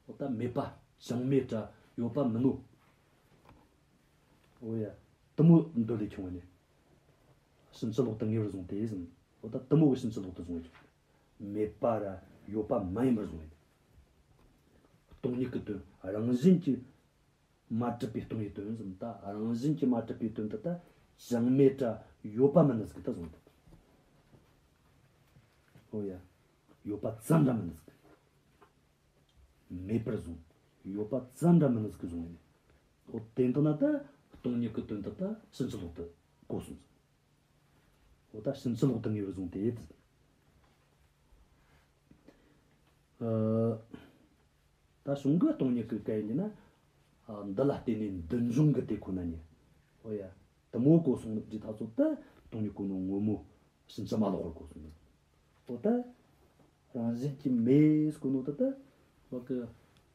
འོ་ད་མེད་པ་ཅང་མེད་ར་ཡོད་པ་མིན་ནོ། འོ་ཡ། དེ་མོ་འདོད་ལས་བྱུང་བ་ནི། ཕྱིན་ཅི་ལོག་ཏུ་ངེས་པར་བཟུང་སྟེ་ཟེར། འོ་ད་དེ་མོ་གི་ཕྱིན་ཅི་ལོག་ཏུ་བཟུང་བ་བྱུང་། མེད་པ་ར་ཡོད་པ་མ་ཡིན་པར་བཟུང་བས། སྟོང་ཉིད་ཀྱི་དོན་རང་བཞིན་གྱིས་མ་གྲུབ་པའི་སྟོང་པའི་དོན་ཟེར། ད་རང་བཞིན་གྱིས་མ་གྲུབ་པའི་དོན་དེ་ད་ཅང་མེད་ར་ཡོད་པ་མིན་ནི་ཟིག་ད་བཟུང་། འོ་ཡ། ཡོད་པ་ཙམ་ར་མིན་ནི་ཟིག་མེད་པར་བཟུང་། ཡོད་པ་ཙམ་འདྲ་མིན་ནི་ཟིག་གི་བཟུང་ཡིན། འོ་དེ་འདི་ན་ད་སྟོང་ཉིད་ཀྱི་དོན་དག་ད་ཕྱིན་ཅི་ལོག་ཏུ་གོ་སོང་ཟིག་འོ་ད་ཕྱིན་ཅི་ལོག་ཏུ་ངེས་པར་བཟུང་སྟེ། ཨ། ད་གཞུང་གི་སྟོང་ཉིད་ཀྱི་སྐད་ཡིན་ན། ཨ། འདི་ལ་བརྟེན་ནས་འདི་འབྱུང་གི་དེ་ཁོ་ན་ཉིད། འོ་ཡ། དེ་མོ་གོ་སོང་དུས་ད་ཚོད་ད་སྟོང་ཉིད་གོ་ནོ་ངོ་མ་ཕྱིན་ཅི་མ་ལོག་པར་གོ་སོང་ནི། འོ་ད་རང་བཞིན་གྱིས་མེད་གོ་ནོ་ད་ད་བ་གི་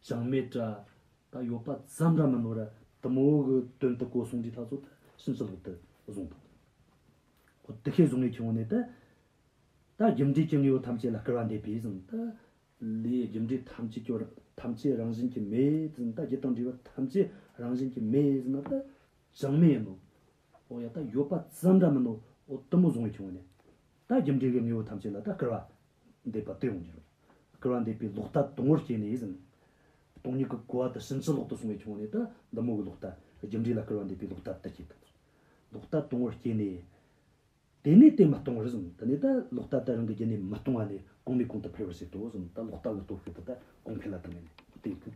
ཅང་མེད་ར་ད་ཡོད་པ་ཙམ་ར་མིན་ནོ་ར་དེ་མོ་གི་དོན་དུ་གོ་སོང་དུས་ད་ཚོད་ད་ཕྱིན་ཅི་ལོག་ཏུ་བཟུང་དང་། འོ་དེ་ཁས་བཟུང་ངེས་ཁྱོང་ནས་ད་ད་རྒྱུ་འབྲས་ཀྱི་དངོས་པོ་ཐམས་ཅད་ལ་སྐུར་བ་འདེབས་པས་ཟེར། ད་ལས་རྒྱུ་འབྲས་ཐམས་ཅད་ཀྱི་ཐམས་ཅད་རང་བཞིན་གྱིས་མེད་ཟེར། ད་རྒྱུ་དང་འབྲས་བུ་ཐམས་ཅད་རང་བཞིན་གྱིས་མེད་ཟེར་ན་ད་ཅང་མེད་ཡིན་ནོ། འོ་ཡ། ད་ཡོད་པ་ཙམ་འདྲ་མིན་ནོ། འོ་དེ་མོ་བཟུང་བའི་ཁྱོང་ནས། ད་རྒྱུ་འབྲས་ཀྱི་དངོས་པོ་ཐམས་ཅད་ལ་ད་སྐུར་བ་འདེབས་པ་དེ་ཡོང་རྒྱུ་རེད། སྐུར་བ་འདེབས་པའི་ལོག་ལྟ་དང་པོར་སྐྱེས་ནས་ཟེར། སྟོང་ཉིད་ཀྱི་གོ་བ་དེ་ཕྱིན་ཅི་ལོག་ཏུ་སོང་བའི་ཁྱོང་ནས་ད་འདི་མོ་གི་ལོག་ལྟ། རྒྱུ་འབྲས་ལ་སྐུར་བ་འདེབས་པའི་ལོག་ལྟ་དེ་སྐྱེས་ཐུབ། ལོག་ལྟ་དང་པོར་སྐྱེས་ནས། དེ་ནས་དེ་མི་སྟོང་བར་ཟེར། དེ་ནས་ད་ལོག་ལྟ་དེ་རང་གི་རྒྱུད་ནས་མི་སྟོང་བ་ནས་གོང་ནས་གོང་དུ་འཕེལ་བར་བྱེད་དོ་ཟེར། ད་ལོག་ལྟ་གི་སྟོབས་ཤུགས་དེ་ད་གོང་འཕེལ་ལ་བཏང་ནས་དེ་གི།